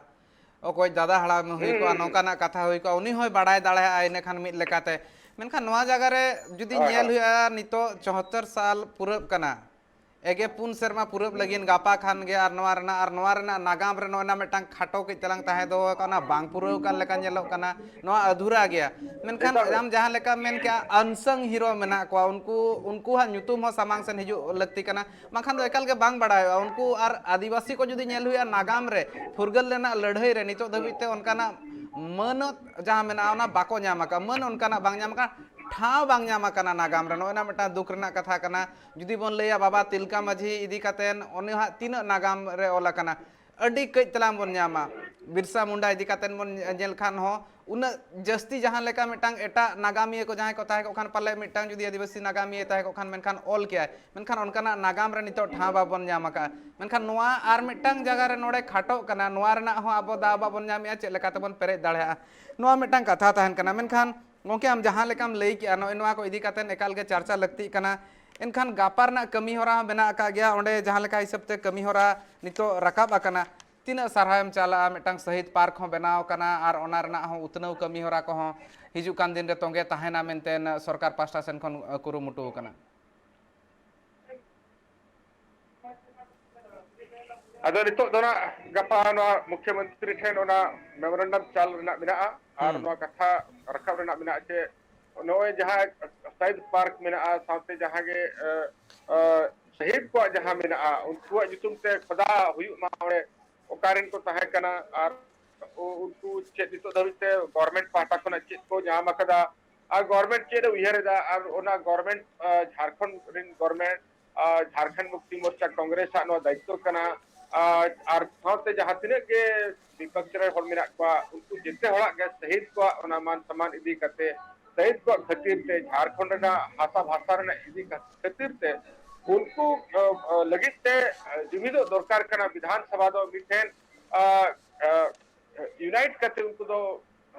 ᱚᱠᱚᱭ ᱫᱟᱫᱟ ᱦᱟᱲᱟᱢᱮ ᱦᱩᱭ ᱠᱚᱜᱼᱟ, ᱱᱚᱝᱠᱟᱱᱟᱜ ᱠᱟᱛᱷᱟ ᱦᱩᱭ ᱠᱚᱜᱼᱟ, ᱩᱱᱤ ᱦᱚᱸᱭ ᱵᱟᱲᱟᱭ ᱫᱟᱲᱮᱭᱟᱜᱼᱟ ᱤᱱᱟᱹᱠᱷᱟᱱ ᱢᱤᱫ ᱞᱮᱠᱟᱛᱮ᱾ ᱢᱮᱱᱠᱷᱟᱱ ᱱᱚᱣᱟ ᱡᱟᱭᱜᱟ ᱨᱮ ᱡᱩᱫᱤ ᱧᱮᱞ ᱦᱩᱭᱩᱜᱼᱟ, ᱱᱤᱛᱚᱜ ᱪᱩᱣᱟᱛᱛᱳᱨ ᱥᱟᱞ ᱯᱩᱨᱟᱹᱜ ᱠᱟᱱᱟ, ᱮᱜᱮ ᱯᱩᱱ ᱥᱮᱨᱢᱟ ᱯᱩᱨᱟᱹᱜ ᱞᱟᱹᱜᱤᱫ ᱜᱟᱯᱟ ᱠᱷᱟᱱ ᱜᱮ, ᱟᱨ ᱱᱚᱣᱟ ᱨᱮᱱᱟᱜ, ᱟᱨ ᱱᱚᱣᱟ ᱨᱮᱱᱟᱜ ᱱᱟᱜᱟᱢ ᱨᱮ ᱱᱚᱜᱼᱚᱭ ᱱᱟ ᱢᱤᱫᱴᱟᱝ ᱠᱷᱟᱴᱚ ᱠᱟᱹᱡ ᱛᱟᱞᱟᱝ ᱛᱟᱦᱮᱸ ᱫᱚᱦᱚ ᱟᱠᱟᱱᱟ, ᱵᱟᱝ ᱯᱩᱨᱟᱹᱣ ᱟᱠᱟᱱ ᱞᱮᱠᱟ ᱧᱮᱞᱚᱜ ᱠᱟᱱᱟ, ᱱᱚᱣᱟ ᱟᱫᱷᱩᱨᱟ ᱜᱮᱭᱟ᱾ ᱢᱮᱱᱠᱷᱟᱱ ᱮᱠᱟᱞ ᱜᱮ᱾ ᱟᱢ ᱡᱟᱦᱟᱸ ᱞᱮᱠᱟᱢ ᱢᱮᱱ ᱠᱮᱜᱼᱟ, unsung hero ᱢᱮᱱᱟᱜ ᱠᱚᱣᱟ, ᱩᱱᱠᱩ, ᱩᱱᱠᱩᱣᱟᱜ ᱧᱩᱛᱩᱢ ᱦᱚᱸ ᱥᱟᱢᱟᱝ ᱥᱮᱱ ᱦᱤᱡᱩᱜ ᱞᱟᱹᱠᱛᱤ ᱠᱟᱱᱟ, ᱵᱟᱝᱠᱷᱟᱱ ᱫᱚ ᱮᱠᱟᱞ ᱜᱮ ᱵᱟᱝ ᱵᱟᱲᱟᱭᱚᱜᱼᱟ᱾ ᱩᱱᱠᱩ ᱟᱨ ᱟᱹᱫᱤᱵᱟᱹᱥᱤ ᱠᱚ ᱡᱩᱫᱤ ᱧᱮᱞ ᱦᱩᱭᱩᱜᱼᱟ, ᱱᱟᱜᱟᱢ ᱨᱮ, ᱯᱷᱩᱨᱜᱟᱹᱞ ᱨᱮᱱᱟᱜ ᱞᱟᱹᱲᱦᱟᱹᱭ ᱨᱮ ᱱᱤᱛᱚᱜ ᱫᱷᱟᱹᱵᱤᱡ ᱛᱮ ᱚᱱᱠᱟᱱᱟᱜ ᱢᱟᱹᱱᱚᱛ ᱡᱟᱦᱟᱸ ᱢᱮᱱᱟᱜᱼᱟ, ᱚᱱᱟ ᱵᱟᱠᱚ ᱧᱟᱢ ᱟᱠᱟᱫᱼᱟ, ᱢᱟᱹᱱ ᱚᱱᱠᱟᱱᱟᱜ ᱵᱟᱝ ᱧᱟᱢ ᱟᱠᱟᱱᱟ᱾ ᱴᱷᱟᱶ ᱵᱟᱝ ᱧᱟᱢ ᱟᱠᱟᱱᱟ ᱱᱟᱜᱟᱢ ᱨᱮ᱾ ᱱᱚᱜᱼᱚᱭ ᱱᱟ ᱢᱤᱫᱴᱟᱝ ᱫᱩᱠ ᱨᱮᱱᱟᱜ ᱠᱟᱛᱷᱟ ᱠᱟᱱᱟ᱾ ᱡᱩᱫᱤ ᱵᱚᱱ ᱞᱟᱹᱭᱟ ᱵᱟᱵᱟ ᱛᱤᱞᱠᱟ ᱢᱟᱹᱡᱷᱤ ᱤᱫᱤ ᱠᱟᱛᱮᱱ, ᱩᱱᱤ ᱦᱟᱸᱜ ᱛᱤᱱᱟᱹᱜ ᱱᱟᱜᱟᱢ ᱨᱮ ᱚᱞ ᱟᱠᱟᱱᱟ? ᱟᱹᱰᱤ ᱠᱟᱹᱡ ᱛᱟᱞᱟᱝ ᱵᱚᱱ ᱧᱟᱢᱟ᱾ ᱵᱤᱨᱥᱟ ᱢᱩᱱᱰᱟ ᱤᱫᱤ ᱠᱟᱛᱮᱱ ᱵᱚᱱ ᱧᱮᱞ ᱠᱷᱟᱱ ᱦᱚᱸ ᱩᱱᱟᱹᱜ ᱡᱟᱹᱥᱛᱤ ᱡᱟᱦᱟᱸ ᱞᱮᱠᱟ ᱢᱤᱫᱴᱟᱝ ᱮᱴᱟᱜ ᱱᱟᱜᱟᱢᱤᱭᱟᱹ ᱠᱚ ᱡᱟᱦᱟᱸᱭ ᱠᱚ ᱛᱟᱦᱮᱸ ᱠᱚᱜ ᱠᱷᱟᱱ, ᱯᱟᱞᱮ ᱢᱤᱫᱴᱟᱝ ᱡᱩᱫᱤ ᱟᱹᱫᱤᱵᱟᱹᱥᱤ ᱱᱟᱜᱟᱢᱤᱭᱟᱹ ᱛᱟᱦᱮᱸ ᱠᱚᱜ ᱠᱷᱟᱱ, ᱢᱮᱱᱠᱷᱟᱱ ᱚᱞ ᱠᱮᱭᱟᱭ, ᱢᱮᱱᱠᱷᱟᱱ ᱚᱱᱠᱟᱱᱟᱜ ᱱᱟᱜᱟᱢ ᱨᱮ ᱱᱤᱛᱚᱜ ᱴᱷᱟᱶ ᱵᱟᱵᱚᱱ ᱧᱟᱢ ᱟᱠᱟᱫᱼᱟ᱾ ᱢᱮᱱᱠᱷᱟᱱ ᱱᱚᱣᱟ ᱟᱨ ᱢᱤᱫᱴᱟᱝ ᱡᱟᱭᱜᱟ ᱨᱮ ᱱᱚᱰᱮ ᱠᱷᱟᱴᱚᱜ ᱠᱟᱱᱟ, ᱱᱚᱣᱟ ᱨᱮᱱᱟᱜ ᱦᱚᱸ ᱟᱵᱚ ᱫᱟᱣ ᱵᱟᱵᱚᱱ ᱧᱟᱢᱮᱫᱼᱟ, ᱪᱮᱫ ᱞᱮᱠᱟ ᱛᱮᱵᱚᱱ ᱯᱮᱨᱮᱡ ᱫᱟᱲᱮᱭᱟᱜᱼᱟ, ᱱᱚᱣᱟ ᱢᱤᱫᱴᱟᱝ ᱠᱟᱛᱷᱟ ᱛᱟᱦᱮᱱ ᱠᱟᱱᱟ᱾ ᱢᱮᱱᱠᱷᱟᱱ ᱜᱚᱢᱠᱮ, ᱟᱢ ᱡᱟᱦᱟᱸ ᱞᱮᱠᱟᱢ ᱞᱟᱹᱭ ᱠᱮᱜᱼᱟ, ᱱᱚᱜᱼᱚᱭ ᱱᱚᱣᱟ ᱠᱚ ᱤᱫᱤ ᱠᱟᱛᱮᱫ ᱮᱠᱟᱞ ᱜᱮ ᱪᱟᱨᱪᱟ ᱞᱟᱹᱠᱛᱤᱜ ᱠᱟᱱᱟ᱾ ᱮᱱᱠᱷᱟᱱ ᱜᱟᱯᱟ ᱨᱮᱱᱟᱜ ᱠᱟᱹᱢᱤ ᱦᱚᱨᱟ ᱦᱚᱸ ᱢᱮᱱᱟᱜ ᱟᱠᱟᱫ ᱜᱮᱭᱟ᱾ ᱚᱸᱰᱮ ᱡᱟᱦᱟᱸ ᱞᱮᱠᱟ ᱦᱤᱥᱟᱹᱵ ᱛᱮ ᱠᱟᱹᱢᱤ ᱦᱚᱨᱟ ᱱᱤᱛᱚᱜ ᱨᱟᱠᱟᱵ ᱟᱠᱟᱱᱟ, ᱛᱤᱱᱟᱹᱜ ᱥᱟᱨᱦᱟᱣ ᱮᱢ ᱪᱟᱞᱟᱜᱼᱟ? ᱢᱤᱫᱴᱟᱝ ᱥᱟᱹᱦᱤᱫ ᱯᱟᱨᱠ ᱦᱚᱸ ᱵᱮᱱᱟᱣ ᱟᱠᱟᱱᱟ ᱟᱨ ᱚᱱᱟ ᱨᱮᱱᱟᱜ ᱦᱚᱸ ᱩᱛᱱᱟᱹᱣ ᱠᱟᱹᱢᱤ ᱦᱚᱨᱟ ᱠᱚᱦᱚᱸ ᱦᱤᱡᱩᱜ ᱠᱟᱱ ᱫᱤᱱ ᱨᱮ ᱛᱚᱸᱜᱮ ᱛᱟᱦᱮᱱᱟ ᱢᱮᱱᱛᱮ ᱥᱚᱨᱠᱟᱨ ᱯᱟᱥᱴᱟ ᱥᱮᱱ ᱠᱷᱚᱱ ᱠᱩᱨᱩᱢᱩᱴᱩ ᱟᱠᱟᱱᱟ᱾ ᱟᱫᱚ ᱱᱤᱛᱚᱜ ᱫᱚ ᱱᱟᱜ ᱜᱟᱯᱟ ᱱᱚᱣᱟ ᱢᱩᱠᱷᱭᱚᱢᱚᱱᱛᱨᱤ ᱴᱷᱮᱱ ᱚᱱᱟ ᱢᱮᱢᱳᱨᱮᱱᱰᱟᱢ ᱪᱟᱞ ᱨᱮᱱᱟᱜ ᱢᱮᱱᱟᱜᱼᱟ ᱟᱨ ᱦᱩᱸ᱾ ᱱᱚᱣᱟ ᱠᱟᱛᱷᱟ ᱨᱟᱠᱟᱵ ᱨᱮᱱᱟᱜ ᱢᱮᱱᱟᱜᱼᱟ ᱡᱮ ᱱᱚᱜᱼᱚᱭ ᱡᱟᱦᱟᱸ ᱥᱟᱭᱤᱰ ᱯᱟᱨᱠ ᱢᱮᱱᱟᱜᱼᱟ, ᱥᱟᱶᱛᱮ ᱡᱟᱦᱟᱸ ᱜᱮ, ᱮ, ᱮ, ᱥᱟᱹᱦᱤᱫ ᱠᱚᱣᱟᱜ ᱡᱟᱦᱟᱸ ᱢᱮᱱᱟᱜᱼᱟ, ᱩᱱᱠᱩᱣᱟᱜ ᱧᱩᱛᱩᱢ ᱛᱮ ᱠᱷᱚᱫᱟ ᱦᱩᱭᱩᱜ ᱢᱟ ᱚᱸᱰᱮ, ᱚᱠᱟᱨᱮᱱ ᱠᱚ ᱛᱟᱦᱮᱸ ᱠᱟᱱᱟ ᱟᱨ ᱩ-, ᱩᱱᱠᱩ ᱪᱮᱫ ᱱᱤᱛᱚᱜ ᱫᱷᱟᱹᱵᱤᱡ ᱛᱮ ᱜᱚᱵᱷᱚᱨᱢᱮᱱᱴ ᱯᱟᱦᱴᱟ ᱠᱷᱚᱱᱟᱜ ᱪᱮᱫ ᱠᱚ ᱧᱟᱢ ᱟᱠᱟᱫᱟ ᱟᱨ ᱜᱚᱵᱷᱚᱨᱢᱮᱱᱴ ᱪᱮᱫ ᱮ ᱩᱭᱦᱟᱹᱨ ᱮᱫᱟ ᱟᱨ ᱚᱱᱟ ᱜᱚᱵᱷᱚᱨᱢᱮᱱᱴ, ᱟ, ᱡᱷᱟᱲᱠᱷᱚᱸᱰ ᱨᱮᱱ ᱜᱚᱵᱷᱚᱨᱢᱮᱱᱴ, ᱟ, ᱡᱷᱟᱲᱠᱷᱚᱸᱰ ᱢᱩᱠᱛᱤ ᱢᱳᱨᱪᱟ ᱠᱚᱝᱜᱨᱮᱥ ᱟᱜ ᱱᱚᱣᱟ ᱫᱟᱭᱤᱛᱛᱚ ᱠᱟᱱᱟ, ᱟ, ᱟᱨ ᱥᱟᱶᱛᱮ ᱡᱟᱦᱟᱸ ᱛᱤᱱᱟᱹᱜ ᱜᱮ ᱵᱤᱯᱚᱠᱷ ᱨᱮ ᱦᱚᱲ ᱢᱮᱱᱟᱜ ᱠᱚᱣᱟ, ᱩᱱᱠᱩ ᱡᱮᱛᱮ ᱦᱚᱲᱟᱜ ᱜᱮ ᱥᱟᱹᱦᱤᱫ ᱠᱚᱣᱟᱜ ᱚᱱᱟ ᱢᱟᱱ ᱥᱚᱱᱢᱟᱱ ᱤᱫᱤ ᱠᱟᱛᱮ ᱥᱟᱹᱦᱤᱫ ᱠᱚᱣᱟᱜ ᱠᱷᱟᱹᱛᱤᱨ ᱛᱮ, ᱡᱷᱟᱲᱠᱷᱚᱸᱰ ᱨᱮᱱᱟᱜ ᱦᱟᱥᱟ ᱵᱷᱟᱥᱟ ᱨᱮᱱᱟᱜ ᱤᱫᱤ ᱠᱷᱟᱹᱛᱤᱨ ᱛᱮ ᱩᱱᱠᱩ, ᱟ, ᱟ, ᱞᱟᱹᱜᱤᱫ ᱛᱮ, ᱟ, ᱡᱩᱢᱤᱫᱚᱜ ᱫᱚᱨᱠᱟᱨ ᱠᱟᱱᱟ᱾ ᱵᱤᱫᱷᱟᱱ ᱥᱚᱵᱷᱟ ᱫᱚ ᱢᱤᱫᱴᱷᱮᱱ, ᱟ, ᱟ, ᱤᱭᱩᱱᱟᱭᱤᱴ ᱠᱟᱛᱮ ᱩᱱᱠᱩ ᱫᱚ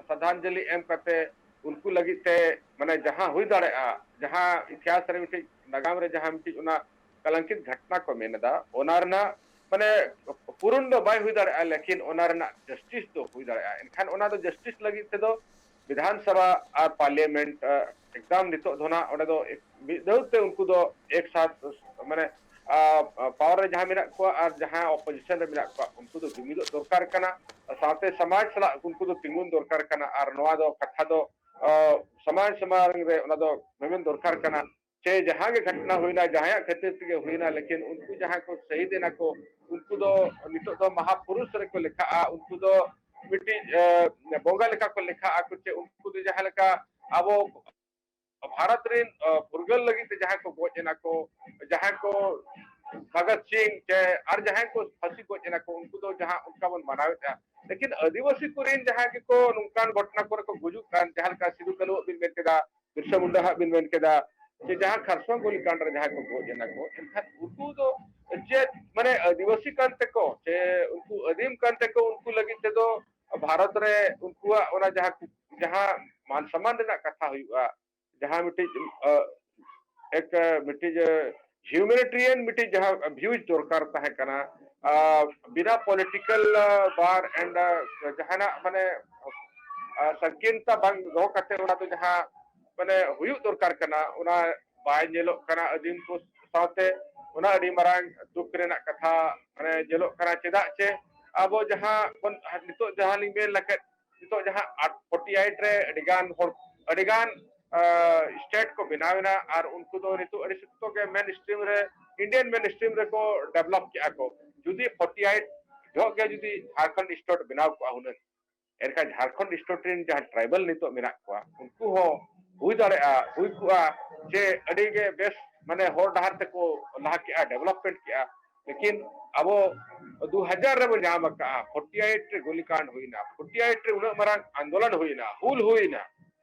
ᱥᱨᱟᱫᱷᱟᱧᱡᱚᱞᱤ ᱮᱢ ᱠᱟᱛᱮ ᱩᱱᱠᱩ ᱞᱟᱹᱜᱤᱫ ᱛᱮ, ᱢᱟᱱᱮ, ᱡᱟᱦᱟᱸ ᱦᱩᱭ ᱫᱟᱲᱮᱭᱟᱜᱼᱟ, ᱡᱟᱦᱟᱸ ᱤᱛᱤᱦᱟᱥ ᱨᱮ ᱢᱤᱫᱴᱤᱡ ᱱᱟᱜᱟᱢ ᱨᱮ ᱡᱟᱦᱟᱸ ᱢᱤᱫᱴᱤᱡ ᱚᱱᱟ ᱠᱚᱞᱟᱝᱠᱤᱛ ᱜᱷᱚᱴᱱᱟ ᱠᱚ ᱢᱮᱱ ᱮᱫᱟ, ᱚᱱᱟ ᱨᱮᱱᱟᱜ, ᱢᱟᱱᱮ, ᱯᱩᱨᱩᱱ ᱫᱚ ᱵᱟᱭ ᱦᱩᱭ ᱫᱟᱲᱮᱭᱟᱜᱼᱟ, ᱞᱮᱠᱤᱱ ᱚᱱᱟ ᱨᱮᱱᱟᱜ ᱡᱟᱥᱴᱤᱥ ᱫᱚ ᱦᱩᱭ ᱫᱟᱲᱮᱭᱟᱜᱼᱟ᱾ ᱮᱱᱠᱷᱟᱱ ᱚᱱᱟ ᱫᱚ ᱡᱟᱥᱴᱤᱥ ᱞᱟᱹᱜᱤᱫ ᱛᱮᱫᱚ ᱵᱤᱫᱷᱟᱱ ᱥᱚᱵᱷᱟ ᱟᱨ ᱯᱟᱨᱞᱤᱭᱟᱢᱮᱱᱴ, ᱟ, ᱮᱠᱫᱚᱢ ᱱᱤᱛᱚᱜ ᱫᱚ ᱱᱟᱜ ᱚᱸᱰᱮ ᱫᱚ ᱮᱠ-, ᱢᱤᱫ ᱫᱷᱟᱣ ᱛᱮ ᱩᱱᱠᱩ ᱫᱚ ᱮᱠ ᱥᱟᱛ, ᱢᱟᱱᱮ, ᱟ, ᱟ, ᱯᱟᱣᱟᱨ ᱨᱮ ᱡᱟᱦᱟᱸ ᱢᱮᱱᱟᱜ ᱠᱚᱣᱟ ᱟᱨ ᱡᱟᱦᱟᱸ ᱚᱯᱳᱡᱤᱥᱚᱱ ᱨᱮ ᱢᱮᱱᱟᱜ ᱠᱚᱣᱟ, ᱩᱱᱠᱩ ᱫᱚ ᱡᱩᱢᱤᱫᱚᱜ ᱫᱚᱨᱠᱟᱨ ᱠᱟᱱᱟ᱾ ᱥᱟᱶᱛᱮ ᱥᱚᱢᱟᱡᱽ ᱥᱟᱞᱟᱜ ᱩᱱᱠᱩ ᱫᱚ ᱛᱤᱸᱜᱩᱱ ᱫᱚᱨᱠᱟᱨ ᱠᱟᱱᱟ᱾ ᱟᱨ ᱱᱚᱣᱟ ᱫᱚ ᱠᱟᱛᱷᱟ ᱫᱚ, ᱟ, ᱥᱚᱢᱟᱡᱽ ᱥᱟᱢᱟᱝ ᱨᱮ ᱚᱱᱟ ᱫᱚ ᱢᱮᱢᱮᱱ ᱫᱚᱨᱠᱟᱨ ᱠᱟᱱᱟ᱾ ᱪᱮ ᱡᱟᱦᱟᱸ ᱜᱮ ᱜᱷᱚᱴᱱᱟ ᱦᱩᱭᱱᱟ, ᱡᱟᱦᱟᱸᱭᱟᱜ ᱠᱷᱟᱹᱛᱤᱨ ᱛᱮᱜᱮ ᱦᱩᱭᱱᱟ, ᱞᱮᱠᱤᱱ ᱩᱱᱠᱩ ᱡᱟᱦᱟᱸᱭ ᱠᱚ ᱥᱟᱹᱦᱤᱫ ᱮᱱᱟ ᱠᱚ, ᱩᱱᱠᱩ ᱫᱚ ᱱᱤᱛᱚᱜ ᱫᱚ ᱢᱟᱦᱟᱯᱩᱨᱩᱥ ᱨᱮᱠᱚ ᱞᱮᱠᱷᱟᱜᱼᱟ᱾ ᱩᱱᱠᱩ ᱫᱚ ᱢᱤᱫᱴᱤᱡ, ᱮ, ᱵᱚᱸᱜᱟ ᱞᱮᱠᱟ ᱠᱚ ᱞᱮᱠᱷᱟᱜᱼᱟ ᱠᱚ᱾ ᱪᱮ ᱩᱱᱠᱩ ᱫᱚ ᱡᱟᱦᱟᱸ ᱞᱮᱠᱟ ᱟᱵᱚ ᱵᱷᱟᱨᱚᱛ ᱨᱮᱱ ᱯᱷᱩᱨᱜᱟᱹᱞ ᱞᱟᱹᱜᱤᱫ ᱛᱮ ᱡᱟᱦᱟᱸᱭ ᱠᱚ ᱜᱚᱡ ᱮᱱᱟ ᱠᱚ, ᱡᱟᱦᱟᱸᱭ ᱠᱚ ᱵᱷᱚᱜᱚᱛ ᱥᱤᱝ ᱪᱮ ᱟᱨ ᱡᱟᱦᱟᱸᱭ ᱠᱚ ᱯᱷᱟᱹᱥᱤ ᱜᱚᱡ ᱮᱱᱟ ᱠᱚ, ᱩᱱᱠᱩ ᱫᱚ ᱡᱟᱦᱟᱸ ᱚᱱᱠᱟ ᱵᱚᱱ ᱢᱟᱱᱟᱣᱮᱫᱼᱟ᱾ ᱞᱮᱠᱤᱱ ᱟᱹᱫᱤᱵᱟᱹᱥᱤ ᱠᱚᱨᱮᱱ ᱡᱟᱦᱟᱸᱭ ᱜᱮᱠᱚ ᱱᱚᱝᱠᱟᱱ ᱜᱷᱚᱴᱚᱱᱟ ᱠᱚᱨᱮ ᱠᱚ ᱜᱩᱡᱩᱜ ᱠᱟᱱ, ᱡᱟᱦᱟᱸ ᱞᱮᱠᱟ ᱥᱤᱫᱩ ᱠᱟᱹᱱᱦᱩᱣᱟᱜ ᱵᱤᱱ ᱢᱮᱱ ᱠᱮᱫᱟ, ᱵᱤᱨᱥᱟ ᱢᱩᱱᱰᱟ ᱦᱟᱜ ᱵᱤᱱ ᱢᱮᱱ ᱠᱮᱫᱟ, ᱡᱮ ᱡᱟᱦᱟᱸ ᱠᱷᱟᱨᱥᱚᱣᱟ ᱜᱩᱞᱤ ᱠᱟᱱᱰ ᱨᱮ ᱡᱟᱦᱟᱸᱭ ᱠᱚ ᱜᱚᱡ ᱮᱱᱟ ᱠᱚ, ᱮᱱᱠᱷᱟᱱ ᱩᱱᱠᱩ ᱫᱚ ᱪᱮᱫ ᱢᱟᱱᱮ ᱟᱹᱫᱤᱵᱟᱹᱥᱤ ᱠᱟᱱ ᱛᱮᱠᱚ ᱥᱮ ᱩᱱᱠᱩ ᱟᱹᱫᱤᱢ ᱠᱟᱱ ᱛᱮᱠᱚ ᱩᱱᱠᱩ ᱞᱟᱹᱜᱤᱫ ᱛᱮᱫᱚ ᱵᱷᱟᱨᱚᱛ ᱨᱮ ᱩᱱᱠᱩᱣᱟᱜ ᱚᱱᱟ ᱡᱟᱦᱟᱸ ᱠᱩ- ᱡᱟᱦᱟᱸ ᱢᱟᱱ ᱥᱚᱢᱢᱟᱱ ᱨᱮᱱᱟᱜ ᱠᱟᱛᱷᱟ ᱦᱩᱭᱩᱜᱼᱟ, ᱡᱟᱦᱟᱸ ᱢᱤᱫᱴᱤᱡ ᱮᱠ ᱢᱤᱫᱴᱤᱡ ᱦᱤᱭᱩᱢᱮᱱᱤᱴᱮᱨᱤᱭᱟᱱ ᱢᱤᱫᱴᱤᱡ ᱡᱟᱦᱟᱸ ᱵᱷᱤᱭᱩᱡᱽ ᱫᱚᱨᱠᱟᱨ ᱛᱟᱦᱮᱸ ᱠᱟᱱᱟ, ᱵᱤᱱᱟ ᱯᱚᱞᱤᱴᱤᱠᱟᱞ ᱵᱟᱨ ᱮᱱᱰ ᱡᱟᱦᱟᱱᱟᱜ ᱢᱟᱱᱮ ᱥᱚᱝᱠᱤᱨᱱᱚᱛᱟ ᱵᱟᱝ ᱫᱚᱦᱚ ᱠᱟᱛᱮ ᱚᱱᱟ ᱫᱚ ᱡᱟᱦᱟᱸ ᱢᱟᱱᱮ ᱦᱩᱭᱩᱜ ᱫᱚᱨᱠᱟᱨ ᱠᱟᱱᱟ, ᱚᱱᱟ ᱵᱟᱭ ᱧᱮᱞᱚᱜ ᱠᱟᱱᱟ᱾ ᱟᱹᱫᱤᱢ ᱠᱚ ᱥᱟᱶᱛᱮ ᱚᱱᱟ ᱟᱹᱰᱤ ᱢᱟᱨᱟᱝ ᱫᱩᱠ ᱨᱮᱱᱟᱜ ᱠᱟᱛᱷᱟ ᱢᱟᱱᱮ ᱧᱮᱞᱚᱜ ᱠᱟᱱᱟ᱾ ᱪᱮᱫᱟᱜ ᱪᱮ ᱟᱵᱚ ᱡᱟᱦᱟᱸ ᱵᱚᱱ ᱱᱤᱛᱚᱜ ᱡᱟᱦᱟᱸ ᱞᱤᱧ ᱢᱮᱱ ᱞᱮᱠᱟᱫ, ᱱᱤᱛᱚᱜ ᱡᱟᱦᱟᱸ ᱯᱷᱳᱨᱴᱤ ᱮᱭᱤᱴ ᱨᱮ ᱟᱹᱰᱤᱜᱟᱱ ᱦᱚᱲ, ᱟᱹᱰᱤᱜᱟᱱ ᱥᱴᱮᱴ ᱠᱚ ᱵᱮᱱᱟᱣ ᱮᱱᱟ ᱟᱨ ᱩᱱᱠᱩ ᱫᱚ ᱱᱤᱛᱚᱜ ᱟᱹᱰᱤ ᱥᱚᱠᱛᱚ ᱜᱮ ᱢᱮᱱ ᱥᱴᱨᱤᱢ ᱨᱮ, ᱤᱱᱰᱤᱭᱟᱱ ᱢᱮᱱ ᱥᱴᱨᱤᱢ ᱨᱮᱠᱚ ᱰᱮᱵᱷᱞᱚᱯ ᱠᱮᱜᱼᱟ ᱠᱚ᱾ ᱡᱩᱫᱤ ᱯᱷᱳᱨᱴᱤ ᱮᱭᱤᱴ ᱡᱚᱦᱚᱜ ᱜᱮ ᱡᱩᱫᱤ ᱡᱷᱟᱲᱠᱷᱚᱸᱰ ᱥᱴᱮᱴ ᱵᱮᱱᱟᱣ ᱠᱚᱜᱼᱟ ᱦᱩᱱᱟᱹᱝ, ᱮᱱᱠᱷᱟᱱ ᱡᱷᱟᱲᱠᱷᱚᱸᱰ ᱥᱴᱮᱴ ᱨᱮᱱ ᱡᱟᱦᱟᱸ ᱴᱨᱟᱭᱵᱟᱞ ᱱᱤᱛᱚᱜ ᱢᱮᱱᱟᱜ ᱠᱚᱣᱟ, ᱩᱱᱠᱩ ᱦᱚᱸ ᱦᱩᱭ ᱫᱟᱲᱮᱭᱟᱜᱼᱟ, ᱦᱩᱭ ᱠᱚᱜᱼᱟ ᱡᱮ ᱟᱹᱰᱤ ᱜᱮ ᱵᱮᱥ ᱢᱟᱱᱮ ᱦᱚᱨ ᱰᱟᱦᱟᱨ ᱛᱮᱠᱚ ᱞᱟᱦᱟ ᱠᱮᱜᱼᱟ, ᱰᱮᱵᱷᱞᱚᱯᱢᱮᱱᱴ ᱠᱮᱜᱼᱟ᱾ ᱞᱮᱠᱤᱱ ᱟᱵᱚ ᱫᱩ ᱦᱟᱡᱟᱨ ᱨᱮᱵᱚ ᱧᱟᱢ ᱟᱠᱟᱜᱼᱟ, ᱯᱷᱳᱨᱴᱤ ᱮᱭᱤᱴ ᱨᱮ ᱜᱩᱞᱤᱠᱟᱱᱰ ᱦᱩᱭᱱᱟ, ᱯᱷᱳᱨᱴᱤ ᱮᱭᱤᱴ ᱨᱮ ᱩᱱᱟᱹᱜ ᱢᱟᱨᱟᱝ ᱟᱱᱫᱳᱞᱚᱱ ᱦᱩᱭᱱᱟ, ᱦᱩᱞ ᱦᱩᱭᱱᱟ,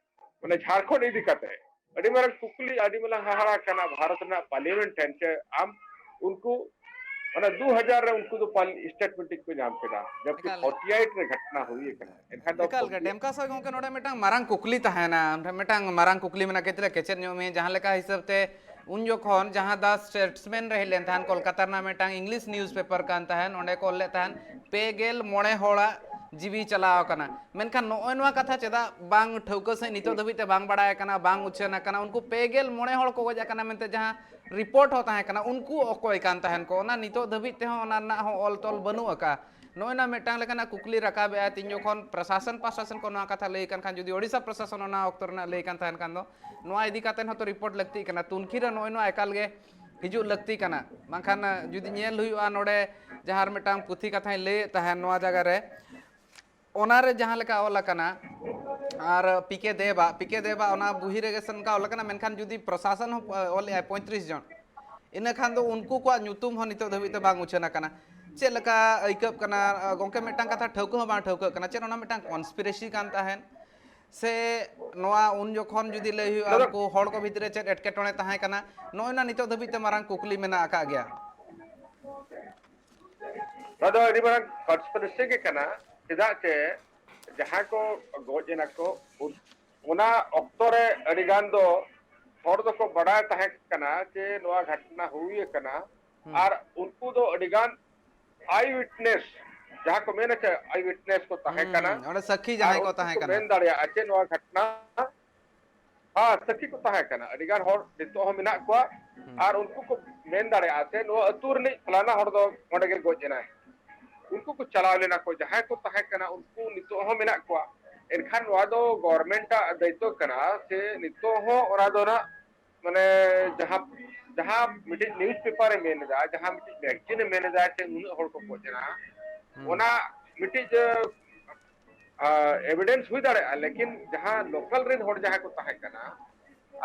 ᱢᱟᱱᱮ ᱡᱷᱟᱲᱠᱷᱚᱸᱰ ᱤᱫᱤ ᱠᱟᱛᱮ ᱟᱹᱰᱤ ᱢᱟᱨᱟᱝ ᱠᱩᱠᱞᱤ, ᱟᱹᱰᱤ ᱢᱟᱨᱟᱝ ᱦᱟᱦᱟᱲᱟ ᱠᱟᱱᱟ ᱵᱷᱟᱨᱚᱛ ᱨᱮᱱᱟᱜ ᱯᱟᱨᱞᱤᱭᱟᱢᱮᱱᱴ ᱴᱷᱮᱱ ᱪᱮ ᱟᱢ ᱩᱱᱠᱩ ᱚᱱᱟ ᱫᱩ ᱦᱟᱡᱟᱨ ᱨᱮ ᱩᱱᱠᱩ ᱫᱚ ᱥᱴᱮᱴᱢᱮᱱᱴ ᱠᱚ ᱧᱟᱢ ᱠᱮᱫᱟ, ᱡᱚᱵᱠᱤ ᱮᱠᱟᱞ᱾ ᱯᱷᱳᱨᱴᱤ ᱮᱭᱤᱴ ᱨᱮ ᱜᱷᱚᱴᱱᱟ ᱦᱩᱭ ᱟᱠᱟᱱᱟ᱾ ᱮᱱᱠᱷᱟᱱ ᱫᱚ ᱮᱠᱟᱞ ᱜᱮ, ᱯᱷᱳᱨᱴᱤ ᱮᱭᱤᱴ ᱰᱮᱢᱠᱟ ᱥᱚᱨ ᱜᱚᱢᱠᱮ, ᱱᱚᱰᱮ ᱢᱤᱫᱴᱟᱝ ᱢᱟᱨᱟᱝ ᱠᱩᱠᱞᱤ ᱛᱟᱦᱮᱱᱟ, ᱢᱤᱫᱴᱟᱝ ᱢᱟᱨᱟᱝ ᱠᱩᱠᱞᱤ ᱢᱮᱱᱟᱜ ᱠᱟᱹᱡ ᱪᱟᱞᱟᱝ ᱠᱮᱪᱮᱫ ᱧᱚᱜ ᱢᱮ, ᱡᱟᱦᱟᱸ ᱞᱮᱠᱟ ᱦᱤᱥᱟᱹᱵ ᱛᱮ ᱩᱱ ᱡᱚᱠᱷᱚᱱ ᱡᱟᱦᱟᱸ ᱫᱟ ᱥᱴᱮᱴᱥᱢᱮᱱ ᱨᱮ ᱦᱮᱡ ᱞᱮᱱ ᱛᱟᱦᱮᱸᱱ, ᱠᱳᱞᱠᱟᱛᱟ ᱨᱮᱱᱟᱜ ᱢᱤᱫᱴᱟᱝ ᱤᱝᱞᱤᱥ ᱱᱤᱭᱩᱡᱽ ᱯᱮᱯᱟᱨ ᱠᱟᱱ ᱛᱟᱦᱮᱸᱱ, ᱚᱸᱰᱮ ᱠᱚ ᱚᱞ ᱞᱮᱫ ᱛᱟᱦᱮᱸᱱ ᱯᱮ ᱜᱮᱞ ᱢᱚᱬᱮ ᱦᱚᱲᱟᱜ ᱡᱤᱣᱤ ᱪᱟᱞᱟᱣ ᱟᱠᱟᱱᱟ᱾ ᱢᱮᱱᱠᱷᱟᱱ ᱱᱚᱜᱼᱚᱭ ᱱᱚᱣᱟ ᱠᱟᱛᱷᱟ ᱪᱮᱫᱟᱜ ᱵᱟᱝ ᱴᱷᱟᱹᱣᱠᱟᱹ ᱥᱟᱺᱦᱤᱡ ᱱᱤᱛᱚᱜ ᱫᱷᱟᱹᱵᱤᱡ ᱛᱮ ᱵᱟᱝ ᱵᱟᱲᱟᱭ ᱟᱠᱟᱱᱟ, ᱵᱟᱝ ᱩᱪᱷᱟᱹᱱ ᱟᱠᱟᱱᱟ? ᱩᱱᱠᱩ ᱯᱮ ᱜᱮᱞ ᱢᱚᱬᱮ ᱦᱚᱲ ᱠᱚ ᱜᱚᱡ ᱟᱠᱟᱱᱟ ᱢᱮᱱᱛᱮ ᱡᱟᱦᱟᱸ ᱨᱤᱯᱳᱨᱴ ᱦᱚᱸ ᱛᱟᱦᱮᱸ ᱠᱟᱱᱟ, ᱩᱱᱠᱩ ᱚᱠᱚᱭ ᱠᱟᱱ ᱛᱟᱦᱮᱸᱱ ᱠᱚ, ᱚᱱᱟ ᱱᱤᱛᱚᱜ ᱫᱷᱟᱹᱵᱤᱡ ᱛᱮᱦᱚᱸ ᱚᱱᱟ ᱨᱮᱱᱟᱜ ᱦᱚᱸ ᱚᱞ ᱛᱚᱞ ᱵᱟᱹᱱᱩᱜ ᱟᱠᱟᱫᱼᱟ᱾ ᱱᱚᱜᱼᱚᱭ ᱱᱚᱣᱟ ᱢᱤᱫᱴᱟᱝ ᱞᱮᱠᱟᱱᱟᱜ ᱠᱩᱠᱞᱤ ᱨᱟᱠᱟᱵᱮᱜᱼᱟ᱾ ᱛᱤᱧ ᱡᱚᱠᱷᱚᱱ ᱯᱨᱚᱥᱟᱥᱚᱱ ᱯᱟᱥᱴᱟ ᱥᱮᱱ ᱠᱷᱚᱱ ᱱᱚᱣᱟ ᱠᱟᱛᱷᱟ ᱞᱟᱹᱭ ᱠᱟᱱ ᱠᱷᱟᱱ, ᱡᱩᱫᱤ ᱳᱰᱤᱥᱟ ᱯᱨᱚᱥᱟᱥᱚᱱ ᱚᱱᱟ ᱚᱠᱛᱚ ᱨᱮᱱᱟᱜ ᱞᱟᱹᱭ ᱠᱟᱱ ᱛᱟᱦᱮᱸᱱ ᱠᱷᱟᱱ ᱫᱚ, ᱱᱚᱣᱟ ᱤᱫᱤ ᱠᱟᱛᱮ ᱦᱚᱸᱛᱚ ᱨᱤᱯᱳᱨᱴ ᱞᱟᱹᱠᱛᱤᱜ ᱠᱟᱱᱟ, ᱛᱩᱱᱠᱷᱤ ᱨᱮ ᱱᱚᱜᱼᱚᱭ ᱱᱚᱣᱟ ᱮᱠᱟᱞ ᱜᱮ ᱦᱤᱡᱩᱜ ᱞᱟᱹᱠᱛᱤ ᱠᱟᱱᱟ᱾ ᱵᱟᱝᱠᱷᱟᱱ, ᱟᱸ, ᱡᱩᱫᱤ ᱧᱮᱞ ᱦᱩᱭᱩᱜᱼᱟ, ᱱᱚᱰᱮ ᱡᱟᱦᱟᱸ ᱟᱨ ᱢᱤᱫᱴᱟᱝ ᱯᱩᱛᱷᱤ ᱠᱟᱛᱷᱟᱧ ᱞᱟᱹᱭᱮᱫ ᱛᱟᱦᱮᱸᱱ ᱱᱚᱣᱟ ᱡᱟᱭᱜᱟ ᱨᱮ, ᱚᱱᱟᱨᱮ ᱡᱟᱦᱟᱸ ᱞᱮᱠᱟ ᱚᱞ ᱟᱠᱟᱱᱟ, ᱟᱨ ᱯᱤ ᱠᱮ ᱫᱮᱵᱟᱜ, ᱯᱤ ᱠᱮ ᱫᱮᱵᱟᱜ ᱚᱱᱟ ᱵᱩᱦᱤ ᱨᱮᱜᱮ ᱥᱮ ᱚᱱᱠᱟ ᱚᱞ ᱟᱠᱟᱱᱟ, ᱢᱮᱱᱠᱷᱟᱱ ᱡᱩᱫᱤ ᱯᱨᱚᱥᱟᱥᱚᱱ ᱦᱚᱸ ᱚᱞᱮᱜᱼᱟᱭ ᱯᱚᱸᱭᱛᱨᱤᱥ ᱡᱚᱱ, ᱤᱱᱟᱹ ᱠᱷᱟᱱ ᱫᱚ ᱩᱱᱠᱩ ᱠᱚᱣᱟᱜ ᱧᱩᱛᱩᱢ ᱦᱚᱸ ᱱᱤᱛᱚᱜ ᱫᱷᱟᱹᱵᱤᱡ ᱛᱮ ᱵᱟᱝ ᱩᱪᱷᱟᱹᱱ ᱟᱠᱟᱱᱟ᱾ ᱪᱮᱫ ᱞᱮᱠᱟ ᱟᱹᱭᱠᱟᱹᱜ ᱠᱟᱱᱟ ᱜᱚᱢᱠᱮ? ᱢᱤᱫᱴᱟᱝ ᱠᱟᱛᱷᱟ ᱴᱷᱟᱹᱣᱠᱟᱹ ᱦᱚᱸ ᱵᱟᱝ ᱴᱷᱟᱹᱣᱠᱟᱹᱜ ᱠᱟᱱᱟ, ᱪᱮᱫ ᱚᱱᱟ ᱢᱤᱫᱴᱟᱝ ᱠᱚᱱᱥᱯᱤᱨᱮᱥᱤ ᱠᱟᱱ ᱛᱟᱦᱮᱸᱫ ᱥᱮ ᱱᱚᱣᱟ ᱩᱱ ᱡᱚᱠᱷᱚᱱ ᱡᱩᱫᱤ ᱞᱟᱹᱭ ᱦᱩᱭᱩᱜᱼᱟ, ᱱᱚᱣᱟ ᱫᱚ ᱩᱱᱠᱩ ᱦᱚᱲ ᱠᱚ ᱵᱷᱤᱛᱨᱤ ᱨᱮ ᱪᱮᱫ ᱮᱴᱠᱮᱴᱚᱬᱮ ᱛᱟᱦᱮᱸ ᱠᱟᱱᱟ, ᱱᱚᱜᱼᱚᱭ ᱱᱟ ᱱᱤᱛᱚᱜ ᱫᱷᱟᱹᱵᱤᱡ ᱛᱮ ᱢᱟᱨᱟᱝ ᱠᱩᱠᱞᱤ ᱢᱮᱱᱟᱜ ᱟᱠᱟᱫ ᱜᱮᱭᱟ᱾ ᱱᱚᱣᱟ ᱫᱚ ᱟᱹᱰᱤ ᱢᱟᱨᱟᱝ ᱠᱚᱱᱥᱯᱤᱨᱮᱥᱤ ᱜᱮ ᱠᱟᱱᱟ᱾ ᱪᱮᱫᱟᱜ ᱪᱮ ᱡᱟᱦᱟᱸᱭ ᱠᱚ ᱜᱚᱡ ᱮᱱᱟ ᱠᱚ, ᱩᱱ- ᱚᱱᱟ ᱚᱠᱛᱚ ᱨᱮ ᱟᱹᱰᱤ ᱜᱟᱱ ᱫᱚ ᱦᱚᱲ ᱫᱚᱠᱚ ᱵᱟᱰᱟᱭ ᱛᱟᱦᱮᱸ ᱠᱟᱱᱟ ᱡᱮ ᱱᱚᱣᱟ ᱜᱷᱚᱴᱱᱟ ᱦᱩᱭ ᱟᱠᱟᱱᱟ᱾ ᱦᱩᱸ᱾ ᱟᱨ ᱩᱱᱠᱩ ᱫᱚ ᱟᱹᱰᱤ ᱜᱟᱱ ᱟᱭ ᱣᱤᱴᱱᱮᱥ, ᱡᱟᱦᱟᱸ ᱠᱚ ᱢᱮᱱᱟ ᱪᱮ ᱟᱭ ᱣᱤᱴᱱᱮᱥ ᱠᱚ ᱛᱟᱦᱮᱸ ᱦᱩᱸ, ᱠᱟᱱᱟ᱾ ᱦᱩᱸ, ᱚᱸᱰᱮ ᱥᱟᱹᱠᱷᱤ ᱟᱨ ᱡᱟᱦᱟᱸᱭ ᱠᱚ ᱩᱱᱠᱩ ᱛᱟᱦᱮᱸ ᱠᱚ ᱠᱟᱱᱟ᱾ ᱢᱮᱱ ᱫᱟᱲᱮᱭᱟᱜᱼᱟ ᱪᱮ ᱱᱚᱣᱟ ᱜᱷᱚᱴᱱᱟ, ᱦᱮᱸ, ᱥᱟᱹᱠᱷᱤ ᱠᱚ ᱛᱟᱦᱮᱸ ᱠᱟᱱᱟ᱾ ᱟᱹᱰᱤ ᱜᱟᱱ ᱦᱚᱲ ᱱᱤᱛᱚᱜ ᱦᱚᱸ ᱢᱮᱱᱟᱜ ᱠᱚᱣᱟ᱾ ᱦᱩᱸ᱾ ᱟᱨ ᱩᱱᱠᱩ ᱠᱚ ᱢᱮᱱ ᱫᱟᱲᱮᱭᱟᱜᱼᱟ ᱥᱮ ᱱᱚᱣᱟ ᱟᱹᱛᱩ ᱨᱤᱱᱤᱡ ᱯᱷᱟᱞᱟᱱᱟ ᱦᱚᱲ ᱫᱚ ᱚᱸᱰᱮ ᱜᱮ ᱜᱚᱡ ᱮᱱᱟᱭ᱾ ᱩᱱᱠᱩ ᱠᱚ ᱪᱟᱞᱟᱣ ᱞᱮᱱᱟ ᱠᱚ, ᱡᱟᱦᱟᱸᱭ ᱠᱚ ᱛᱟᱦᱮᱸ ᱠᱟᱱᱟ ᱩᱱᱠᱩ ᱱᱤᱛᱚᱜ ᱦᱚᱸ ᱢᱮᱱᱟᱜ ᱠᱚᱣᱟ᱾ ᱮᱱᱠᱷᱟᱱ ᱱᱚᱣᱟ ᱫᱚ ᱜᱚᱵᱷᱚᱨᱱᱢᱮᱱᱴ ᱟᱜ ᱫᱟᱭᱤᱛᱛᱚ ᱠᱟᱱᱟ ᱥᱮ ᱱᱤᱛᱚᱜ ᱦᱚᱸ ᱚᱱᱟ ᱫᱚ ᱱᱟᱜ ᱢᱟᱱᱮ ᱡᱟᱦᱟᱸ, ᱡᱟᱦᱟᱸ ᱢᱤᱫᱴᱤᱡ ᱱᱤᱭᱩᱡᱽ ᱯᱮᱯᱟᱨ ᱮ ᱢᱮᱱ ᱮᱫᱟ, ᱡᱟᱦᱟᱸ ᱢᱤᱫᱴᱤᱡ ᱢᱮᱜᱟᱡᱤᱱ ᱮ ᱢᱮᱱ ᱮᱫᱟ ᱡᱮ ᱱᱩᱱᱟᱹᱜ ᱦᱚᱲ ᱠᱚ ᱜᱚᱡ ᱮᱱᱟ, ᱦᱩᱸ᱾ ᱚᱱᱟ ᱢᱤᱫᱴᱤᱡ ᱮᱵᱤᱰᱮᱱᱥ ᱦᱩᱭ ᱫᱟᱲᱮᱭᱟᱜᱼᱟ, ᱞᱮᱠᱤᱱ ᱡᱟᱦᱟᱸ ᱞᱳᱠᱟᱞ ᱨᱮᱱ ᱦᱚᱲ ᱡᱟᱦᱟᱸᱭ ᱠᱚ ᱛᱟᱦᱮᱸ ᱠᱟᱱᱟ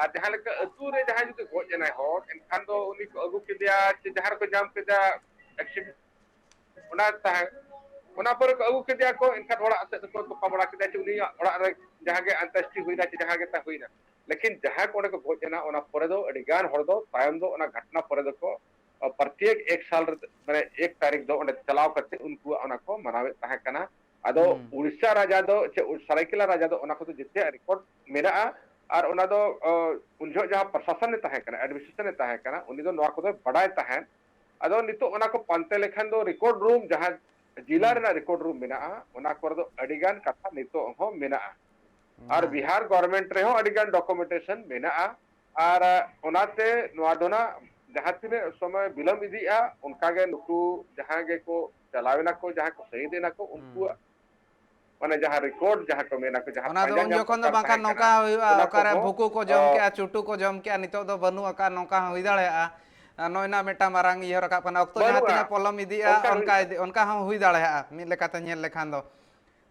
ᱟᱨ ᱡᱟᱦᱟᱸ ᱞᱮᱠᱟ ᱟᱹᱛᱩ ᱨᱮ ᱡᱟᱦᱟᱸᱭ ᱡᱩᱫᱤ ᱜᱚᱡ ᱮᱱᱟᱭ ᱦᱚᱲ, ᱮᱱᱠᱷᱟᱱ ᱫᱚ ᱩᱱᱤ ᱠᱚ ᱟᱹᱜᱩ ᱠᱮᱫᱮᱭᱟ ᱪᱮ ᱡᱟᱦᱟᱸ ᱨᱮᱠᱚ ᱧᱟᱢ ᱠᱮᱫᱟ ᱮᱠᱥᱤᱰᱮᱱᱴ, ᱚᱱᱟ ᱛᱟᱦᱮᱸ, ᱚᱱᱟ ᱯᱚᱨᱮ ᱠᱚ ᱟᱹᱜᱩ ᱠᱮᱫᱮᱭᱟ ᱠᱚ, ᱮᱱᱠᱷᱟᱱ ᱚᱲᱟᱜ ᱥᱮᱫ ᱫᱚᱠᱚ ᱛᱚᱯᱟ ᱵᱟᱲᱟ ᱠᱮᱫᱟ ᱪᱮ ᱩᱱᱤᱭᱟᱜ ᱚᱲᱟᱜ ᱨᱮ ᱡᱟᱦᱟᱸ ᱜᱮ ᱟᱱᱛᱮᱥᱴᱤ ᱦᱩᱭᱱᱟ ᱪᱮ ᱡᱟᱦᱟᱸ ᱜᱮ ᱛᱟ ᱦᱩᱭᱱᱟ᱾ ᱞᱮᱠᱤᱱ ᱡᱟᱦᱟᱸᱭ ᱠᱚ ᱚᱸᱰᱮ ᱠᱚ ᱜᱚᱡ ᱮᱱᱟ, ᱚᱱᱟ ᱯᱚᱨᱮ ᱫᱚ ᱟᱹᱰᱤ ᱜᱟᱱ ᱦᱚᱲ ᱫᱚ ᱛᱟᱭᱚᱢ ᱫᱚ ᱚᱱᱟ ᱜᱷᱚᱴᱱᱟ ᱯᱚᱨᱮ ᱫᱚᱠᱚ, ᱯᱨᱚᱛᱛᱮᱠ ᱮᱠ ᱥᱟᱞ ᱨᱮ, ᱢᱟᱱᱮ ᱮᱠ ᱛᱟᱹᱨᱤᱠᱷ ᱫᱚ ᱚᱸᱰᱮ ᱪᱟᱞᱟᱣ ᱠᱟᱛᱮ ᱩᱱᱠᱩᱣᱟᱜ ᱚᱱᱟ ᱠᱚ ᱢᱟᱱᱟᱣᱮᱫ ᱛᱟᱦᱮᱸ ᱠᱟᱱᱟ᱾ ᱟᱫᱚ ᱦᱩᱸ᱾ ᱩᱲᱤᱥᱥᱟ ᱨᱟᱡᱟ ᱫᱚ ᱪᱮ ᱥᱟᱨᱟᱭᱠᱮᱞᱟ ᱨᱟᱡᱟ ᱫᱚ ᱚᱱᱟ ᱠᱚᱫᱚ ᱡᱮᱛᱮᱭᱟᱜ ᱨᱮᱠᱚᱨᱰ ᱢᱮᱱᱟᱜᱼᱟ᱾ ᱟᱨ ᱚᱱᱟ ᱫᱚ, ᱚ, ᱩᱱ ᱡᱚᱦᱚᱜ ᱡᱟᱦᱟᱸ ᱯᱨᱚᱥᱟᱥᱚᱱ ᱮ ᱛᱟᱦᱮᱸ ᱠᱟᱱᱟ, ᱮᱰᱢᱤᱱᱤᱥᱴᱨᱮᱥᱚᱱ ᱮ ᱛᱟᱦᱮᱸ ᱠᱟᱱᱟ, ᱩᱱᱤ ᱫᱚ ᱱᱚᱣᱟ ᱠᱚᱫᱚᱭ ᱵᱟᱰᱟᱭ ᱛᱟᱦᱮᱸᱫ᱾ ᱟᱫᱚ ᱱᱤᱛᱚᱜ ᱚᱱᱟ ᱠᱚ ᱯᱟᱱᱛᱮ ᱞᱮᱠᱷᱟᱱ ᱫᱚ ᱨᱮᱠᱚᱨᱰ ᱨᱩᱢ, ᱡᱟᱦᱟᱸ ᱡᱤᱞᱟ ᱦᱩᱸ᱾ ᱨᱮᱱᱟᱜ ᱨᱮᱠᱚᱨᱰ ᱨᱩᱢ ᱢᱮᱱᱟᱜᱼᱟ, ᱚᱱᱟ ᱠᱚᱨᱮ ᱫᱚ ᱟᱹᱰᱤ ᱜᱟᱱ ᱠᱟᱛᱷᱟ ᱱᱤᱛᱚᱜ ᱦᱚᱸ ᱢᱮᱱᱟᱜᱼᱟ᱾ ᱟᱨ ᱦᱮᱸ᱾ ᱵᱤᱦᱟᱨ ᱜᱚᱵᱷᱚᱨᱱᱢᱮᱱᱴ ᱨᱮᱦᱚᱸ ᱟᱹᱰᱤ ᱜᱟᱱ ᱰᱚᱠᱩᱢᱮᱱᱴᱮᱥᱚᱱ ᱢᱮᱱᱟᱜᱼᱟ᱾ ᱟᱨ ᱚᱱᱟᱛᱮ ᱱᱚᱣᱟ ᱫᱚ ᱱᱟᱜ ᱡᱟᱦᱟᱸ ᱛᱤᱱᱟᱹᱜ ᱥᱚᱢᱚᱭ ᱵᱤᱞᱚᱢ ᱤᱫᱤᱜᱼᱟ, ᱚᱱᱠᱟ ᱜᱮ ᱱᱩᱠᱩ ᱡᱟᱦᱟᱸᱭ ᱜᱮᱠᱚ ᱪᱟᱞᱟᱣ ᱮᱱᱟ ᱠᱚ, ᱡᱟᱦᱟᱸᱭ ᱠᱚ ᱥᱚᱦᱤᱫ ᱮᱱᱟ ᱠᱚ, ᱦᱩᱸ᱾ ᱩᱱᱠᱩᱣᱟᱜ ᱢᱟᱱᱮ ᱡᱟᱦᱟᱸ ᱨᱮᱠᱚᱨᱰ ᱡᱟᱦᱟᱸ ᱠᱚ ᱢᱮᱱᱟ ᱠᱚ, ᱡᱟᱦᱟᱸ ᱚᱱᱟ ᱫᱚ ᱯᱟᱸᱡᱟ ᱩᱱ ᱧᱟᱢ ᱡᱚᱠᱷᱚᱱ ᱫᱚ ᱫᱚᱨᱠᱟᱨ ᱵᱟᱝᱠᱷᱟᱱ ᱛᱟᱦᱮᱸ ᱠᱟᱱᱟ, ᱱᱚᱝᱠᱟ ᱦᱩᱭᱩᱜᱼᱟ, ᱚᱱᱟ ᱚᱠᱟᱨᱮ ᱠᱚᱦᱚᱸ, ᱵᱷᱩᱠᱩ ᱠᱚ ᱚ, ᱡᱚᱢ ᱠᱮᱜᱼᱟ, ᱪᱩᱴᱩ ᱠᱚ ᱡᱚᱢ ᱠᱮᱜᱼᱟ, ᱱᱤᱛᱚᱜ ᱫᱚ ᱵᱟᱹᱱᱩᱜ ᱟᱠᱟᱫ, ᱱᱚᱝᱠᱟ ᱦᱚᱸ ᱦᱩᱭ ᱫᱟᱲᱮᱭᱟᱜᱼᱟ᱾ ᱟᱨ ᱱᱚᱜᱼᱚᱭ ᱱᱟᱜ ᱢᱤᱫᱴᱟᱝ ᱢᱟᱨᱟᱝ ᱤᱭᱟᱹ ᱨᱟᱠᱟᱵ ᱠᱟᱱᱟ, ᱚᱠᱛᱚ ᱡᱟᱦᱟᱸ ᱵᱟᱹᱱᱩᱜᱼᱟ, ᱛᱤᱱᱟᱹᱜ ᱯᱚᱞᱚᱢ ᱤᱫᱤᱜᱼᱟ, ᱚᱱᱠᱟᱱ ᱦᱩᱭᱩᱜ ᱚᱱᱠᱟ ᱠᱟᱱᱟ᱾ ᱤᱫᱤ, ᱚᱱᱠᱟ ᱦᱚᱸ ᱦᱩᱭ ᱫᱟᱲᱮᱭᱟᱜᱼᱟ᱾ ᱢᱤᱫ ᱞᱮᱠᱟᱛᱮ ᱧᱮᱞ ᱞᱮᱠᱷᱟᱱ ᱫᱚ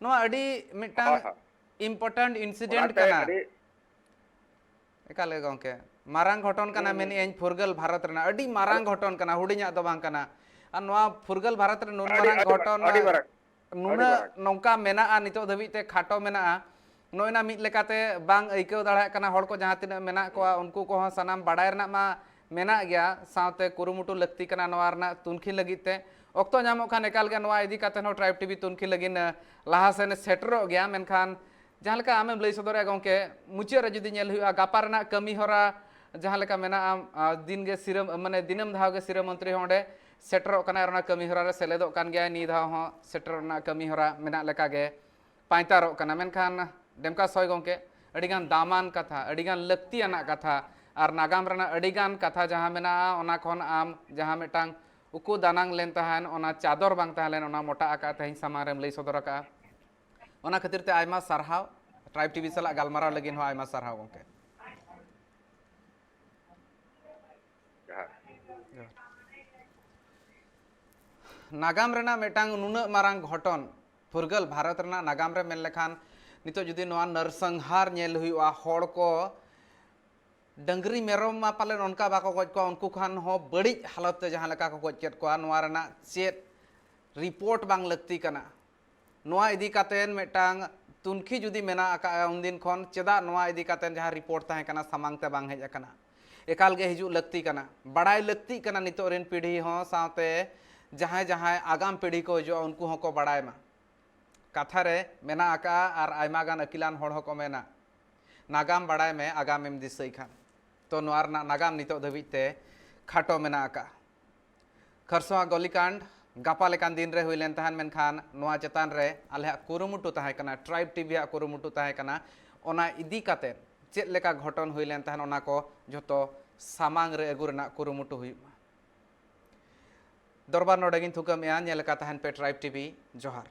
ᱱᱚᱣᱟ ᱟᱹᱰᱤ ᱢᱤᱫᱴᱟᱝ ᱦᱳᱭ, ᱦᱳᱭ᱾ important incident ᱚᱱᱟᱛᱮ ᱠᱟᱱᱟ᱾ ᱟᱹᱰᱤ ᱮᱠᱟᱞ ᱜᱮ ᱜᱚᱢᱠᱮ, ᱢᱟᱨᱟᱝ ᱜᱷᱚᱴᱚᱱ ᱠᱟᱱᱟ᱾ ᱦᱩᱸ, ᱦᱩᱸ, ᱢᱮᱱᱮᱫ ᱟᱹᱧ ᱯᱷᱩᱨᱜᱟᱹᱞ ᱵᱷᱟᱨᱚᱛ ᱨᱮᱱᱟᱜ ᱟᱹᱰᱤ ᱢᱟᱨᱟᱝ ᱟᱫᱚ ᱜᱷᱚᱴᱚᱱ ᱠᱟᱱᱟ, ᱦᱩᱰᱤᱧᱟᱜ ᱫᱚ ᱵᱟᱝ ᱠᱟᱱᱟ᱾ ᱟᱨ ᱱᱚᱣᱟ ᱯᱷᱩᱨᱜᱟᱹᱞ ᱵᱷᱟᱨᱚᱛ ᱨᱮ ᱱᱩᱱ ᱟᱹᱰᱤ ᱢᱟᱨᱟᱝ ᱟᱹᱰᱤ ᱢᱟᱨᱟᱝ ᱜᱷᱚᱴᱚᱱ ᱟᱹᱰᱤ ᱢᱟᱨᱟᱝ ᱟᱹᱰᱤ ᱱᱩᱱᱟᱹᱜ ᱢᱟᱨᱟᱝ ᱱᱚᱝᱠᱟ ᱢᱮᱱᱟᱜᱼᱟ, ᱱᱤᱛᱚᱜ ᱫᱷᱟᱹᱵᱤᱡ ᱛᱮ ᱠᱷᱟᱴᱚ ᱢᱮᱱᱟᱜᱼᱟ, ᱱᱚᱜᱼᱚᱭ ᱱᱟ ᱢᱤᱫ ᱞᱮᱠᱟᱛᱮ ᱵᱟᱝ ᱟᱹᱭᱠᱟᱹᱣ ᱫᱟᱲᱮᱭᱟᱜ ᱠᱟᱱᱟ ᱦᱚᱲ ᱠᱚ ᱡᱟᱦᱟᱸ ᱛᱤᱱᱟᱹᱜ ᱢᱮᱱᱟᱜ ᱠᱚᱣᱟ, ᱩᱱᱠᱩ ᱠᱚᱦᱚᱸ ᱥᱟᱱᱟᱢ ᱵᱟᱰᱟᱭ ᱨᱮᱱᱟᱜ ᱢᱟ ᱢᱮᱱᱟᱜ ᱜᱮᱭᱟ, ᱥᱟᱶᱛᱮ ᱠᱩᱨᱩᱢᱩᱴᱩ ᱞᱟᱹᱠᱛᱤ ᱠᱟᱱᱟ ᱱᱚᱣᱟ ᱨᱮᱱᱟᱜ ᱛᱩᱱᱠᱷᱤ ᱞᱟᱹᱜᱤᱫ ᱛᱮ᱾ ᱚᱠᱛᱚ ᱧᱟᱢᱚᱜ ᱠᱷᱟᱱ ᱮᱠᱟᱞ ᱜᱮ ᱱᱚᱣᱟ ᱤᱫᱤ ᱠᱟᱛᱮ ᱦᱚᱸ ᱴᱨᱟᱭᱤᱵᱽ ᱴᱤᱵᱷᱤ ᱛᱩᱱᱠᱷᱤ ᱞᱟᱹᱜᱤᱫ, ᱮ, ᱞᱟᱦᱟ ᱥᱮᱱ ᱥᱮᱴᱮᱨᱚᱜ ᱜᱮᱭᱟ, ᱢᱮᱱᱠᱷᱟᱱ ᱡᱟᱦᱟᱸ ᱞᱮᱠᱟ ᱟᱢᱮᱢ ᱞᱟᱹᱭ ᱥᱚᱫᱚᱨᱮᱜᱼᱟ ᱜᱚᱢᱠᱮ, ᱢᱩᱪᱟᱹᱫ ᱨᱮ ᱡᱩᱫᱤ ᱧᱮᱞ ᱦᱩᱭᱩᱜᱼᱟ, ᱜᱟᱯᱟ ᱨᱮᱱᱟᱜ ᱠᱟᱹᱢᱤ ᱦᱚᱨᱟ ᱡᱟᱦᱟᱸ ᱞᱮᱠᱟ ᱢᱮᱱᱟᱜᱼᱟ, ᱟ, ᱫᱤᱱ ᱜᱮ ᱥᱤᱨᱟᱹ, ᱢᱟᱱᱮ ᱫᱤᱱᱟᱹᱢ ᱫᱷᱟᱣ ᱜᱮ ᱥᱤᱨᱟᱹ ᱢᱚᱱᱛᱨᱤ ᱦᱚᱸ ᱚᱸᱰᱮ ᱥᱮᱴᱮᱨᱚᱜ ᱠᱟᱱᱟᱭ ᱟᱨ ᱚᱱᱟ ᱠᱟᱹᱢᱤ ᱦᱚᱨᱟ ᱨᱮ ᱥᱮᱞᱮᱫᱚᱜ ᱠᱟᱱ ᱜᱮᱭᱟᱭ᱾ ᱱᱤᱭᱟᱹ ᱫᱷᱟᱣ ᱦᱚᱸ ᱥᱮᱴᱮᱨ ᱨᱮᱱᱟᱜ ᱠᱟᱹᱢᱤ ᱦᱚᱨᱟ ᱢᱮᱱᱟᱜ ᱞᱮᱠᱟ ᱜᱮ ᱯᱟᱸᱭᱛᱟᱨᱚᱜ ᱠᱟᱱᱟ᱾ ᱢᱮᱱᱠᱷᱟᱱ ᱰᱮᱢᱠᱟ ᱥᱚᱭ ᱜᱚᱢᱠᱮ, ᱟᱹᱰᱤᱜᱟᱱ ᱫᱟᱢᱟᱱ ᱠᱟᱛᱷᱟ, ᱟᱹᱰᱤᱜᱟᱱ ᱞᱟᱹᱠᱛᱤᱭᱟᱱᱟᱜ ᱠᱟᱛᱷᱟ ᱟᱨ ᱱᱟᱜᱟᱢ ᱨᱮᱱᱟᱜ ᱟᱹᱰᱤᱜᱟᱱ ᱠᱟᱛᱷᱟ ᱡᱟᱦᱟᱸ ᱢᱮᱱᱟᱜᱼᱟ, ᱚᱱᱟ ᱠᱷᱚᱱ ᱟᱢ ᱡᱟᱦᱟᱸ ᱢᱤᱫᱴᱟᱝ ᱩᱠᱩ ᱫᱟᱱᱟᱝ ᱞᱮᱱ ᱛᱟᱦᱮᱱ, ᱚᱱᱟ ᱪᱟᱫᱚᱨ ᱵᱟᱝ ᱛᱟᱦᱮᱸ ᱞᱮᱱ, ᱚᱱᱟ ᱢᱚᱴᱟ ᱟᱠᱟᱫ ᱛᱮᱦᱮᱧ ᱥᱟᱢᱟᱝ ᱨᱮᱢ ᱞᱟᱹᱭ ᱥᱚᱫᱚᱨ ᱟᱠᱟᱫᱼᱟ᱾ ᱚᱱᱟ ᱠᱷᱟᱹᱛᱤᱨ ᱛᱮ ᱟᱭᱢᱟ ᱥᱟᱨᱦᱟᱣ, ᱴᱨᱟᱭᱤᱵᱽ ᱴᱤᱵᱷᱤ ᱥᱟᱞᱟᱜ ᱜᱟᱞᱢᱟᱨᱟᱣ ᱞᱟᱹᱜᱤᱫ ᱦᱚᱸ ᱟᱭᱢᱟ ᱥᱟᱨᱦᱟᱣ ᱜᱚᱢᱠᱮ᱾ ᱡᱚᱦᱟᱨ᱾ ᱱᱟᱜᱟᱢ ᱨᱮᱱᱟᱜ ᱢᱤᱫᱴᱟᱝ ᱱᱩᱱᱟᱹᱜ ᱢᱟᱨᱟᱝ ᱜᱷᱚᱴᱚᱱ, ᱯᱷᱩᱨᱜᱟᱹᱞ ᱵᱷᱟᱨᱚᱛ ᱨᱮᱱᱟᱜ ᱱᱟᱜᱟᱢ ᱨᱮ ᱢᱮᱱ ᱞᱮᱠᱷᱟᱱ, ᱱᱤᱛᱚᱜ ᱡᱩᱫᱤ ᱱᱚᱣᱟ ᱱᱟᱨᱥᱟᱝᱦᱟᱨ ᱧᱮᱞ ᱦᱩᱭᱩᱜᱼᱟ, ᱦᱚᱲ ᱠᱚ, ᱰᱟᱹᱝᱨᱤ ᱢᱮᱨᱚᱢ ᱢᱟ ᱯᱟᱞᱮᱱ ᱚᱱᱠᱟ ᱵᱟᱠᱚ ᱜᱚᱡ ᱠᱚᱣᱟ, ᱩᱱᱠᱩ ᱠᱷᱟᱱ ᱦᱚᱸ ᱵᱟᱹᱲᱤᱡ ᱦᱟᱞᱚᱛ ᱛᱮ ᱡᱟᱦᱟᱸ ᱞᱮᱠᱟ ᱠᱚ ᱜᱚᱡ ᱠᱮᱫ ᱠᱚᱣᱟ, ᱱᱚᱣᱟ ᱨᱮᱱᱟᱜ ᱪᱮᱫ ᱨᱤᱯᱳᱨᱴ ᱵᱟᱝ ᱞᱟᱹᱠᱛᱤ ᱠᱟᱱᱟ? ᱱᱚᱣᱟ ᱤᱫᱤ ᱠᱟᱛᱮ ᱢᱤᱫᱴᱟᱝ ᱛᱩᱱᱠᱷᱤ ᱡᱩᱫᱤ ᱢᱮᱱᱟᱜ ᱟᱠᱟᱫᱼᱟ ᱩᱱᱫᱤᱱ ᱠᱷᱚᱱ, ᱪᱮᱫᱟᱜ ᱱᱚᱣᱟ ᱤᱫᱤ ᱠᱟᱛᱮ ᱡᱟᱦᱟᱸ ᱨᱤᱯᱳᱨᱴ ᱛᱟᱦᱮᱸ ᱠᱟᱱᱟ ᱥᱟᱢᱟᱝ ᱛᱮ ᱵᱟᱝ ᱦᱮᱡ ᱟᱠᱟᱱᱟ? ᱮᱠᱟᱞ ᱜᱮ ᱦᱤᱡᱩᱜ ᱞᱟᱹᱠᱛᱤ ᱠᱟᱱᱟ, ᱵᱟᱲᱟᱭ ᱞᱟᱹᱠᱛᱤᱜ ᱠᱟᱱᱟ ᱱᱤᱛᱚᱜ ᱨᱮᱱ ᱯᱤᱲᱦᱤ ᱦᱚᱸ, ᱥᱟᱶᱛᱮ ᱡᱟᱦᱟᱸᱭ ᱡᱟᱦᱟᱸᱭ ᱟᱜᱟᱢ ᱯᱤᱲᱦᱤ ᱠᱚ ᱦᱤᱡᱩᱜᱼᱟ, ᱩᱱᱠᱩ ᱦᱚᱸᱠᱚ ᱵᱟᱲᱟᱭ ᱢᱟ᱾ ᱠᱟᱛᱷᱟ ᱨᱮ ᱢᱮᱱᱟᱜ ᱟᱠᱟᱫᱼᱟ, ᱟᱨ ᱟᱭᱢᱟ ᱜᱟᱱ ᱟᱹᱠᱤᱞᱟᱱ ᱦᱚᱲ ᱦᱚᱸᱠᱚ ᱢᱮᱱᱟ, "ᱱᱟᱜᱟᱢ ᱵᱟᱲᱟᱭ ᱢᱮ, ᱟᱜᱟᱢ ᱮᱢ ᱫᱤᱥᱟᱹᱭ ᱠᱷᱟᱱ᱾" ᱛᱚ ᱱᱚᱣᱟ ᱨᱮᱱᱟᱜ ᱱᱟᱜᱟᱢ ᱱᱤᱛᱚᱜ ᱫᱷᱟᱹᱵᱤᱡ ᱛᱮ ᱠᱷᱟᱴᱚ ᱢᱮᱱᱟᱜ ᱟᱠᱟᱫᱼᱟ᱾ ᱠᱷᱟᱨᱥᱚᱣᱟ ᱜᱚᱞᱤᱠᱟᱸᱰ ᱜᱟᱯᱟ ᱞᱮᱠᱟᱱ ᱫᱤᱱ ᱨᱮ ᱦᱩᱭ ᱞᱮᱱ ᱛᱟᱦᱮᱸᱫ, ᱢᱮᱱᱠᱷᱟᱱ ᱱᱚᱣᱟ ᱪᱮᱛᱟᱱ ᱨᱮ ᱟᱞᱮᱭᱟᱜ ᱠᱩᱨᱩᱢᱩᱴᱩ ᱛᱟᱦᱮᱸ ᱠᱟᱱᱟ, ᱴᱨᱟᱭᱤᱵᱽ ᱴᱤᱵᱷᱤ ᱟᱜ ᱠᱩᱨᱩᱢᱩᱴᱩ ᱛᱟᱦᱮᱸ ᱠᱟᱱᱟ, ᱚᱱᱟ ᱤᱫᱤ ᱠᱟᱛᱮ ᱪᱮᱫ ᱞᱮᱠᱟ ᱜᱷᱚᱴᱚᱱ ᱦᱩᱭ ᱞᱮᱱ ᱛᱟᱦᱮᱸᱫ, ᱚᱱᱟ ᱠᱚ ᱡᱷᱚᱛᱚ ᱥᱟᱢᱟᱝ ᱨᱮ ᱟᱹᱜᱩ ᱨᱮᱱᱟᱜ ᱠᱩᱨᱩᱢᱩᱴᱩ ᱦᱩᱭᱩᱜ ᱢᱟ᱾ ᱫᱚᱨᱵᱟᱨ ᱱᱚᱰᱮ ᱜᱤᱧ ᱛᱷᱩᱠᱟᱹᱢᱮᱜᱼᱟ᱾ ᱧᱮᱞ ᱟᱠᱟᱫ ᱛᱟᱦᱮᱱ ᱯᱮ ᱴᱨᱟᱭᱤᱵᱽ ᱴᱤᱵᱷᱤ᱾ ᱡᱚᱦᱟᱨ᱾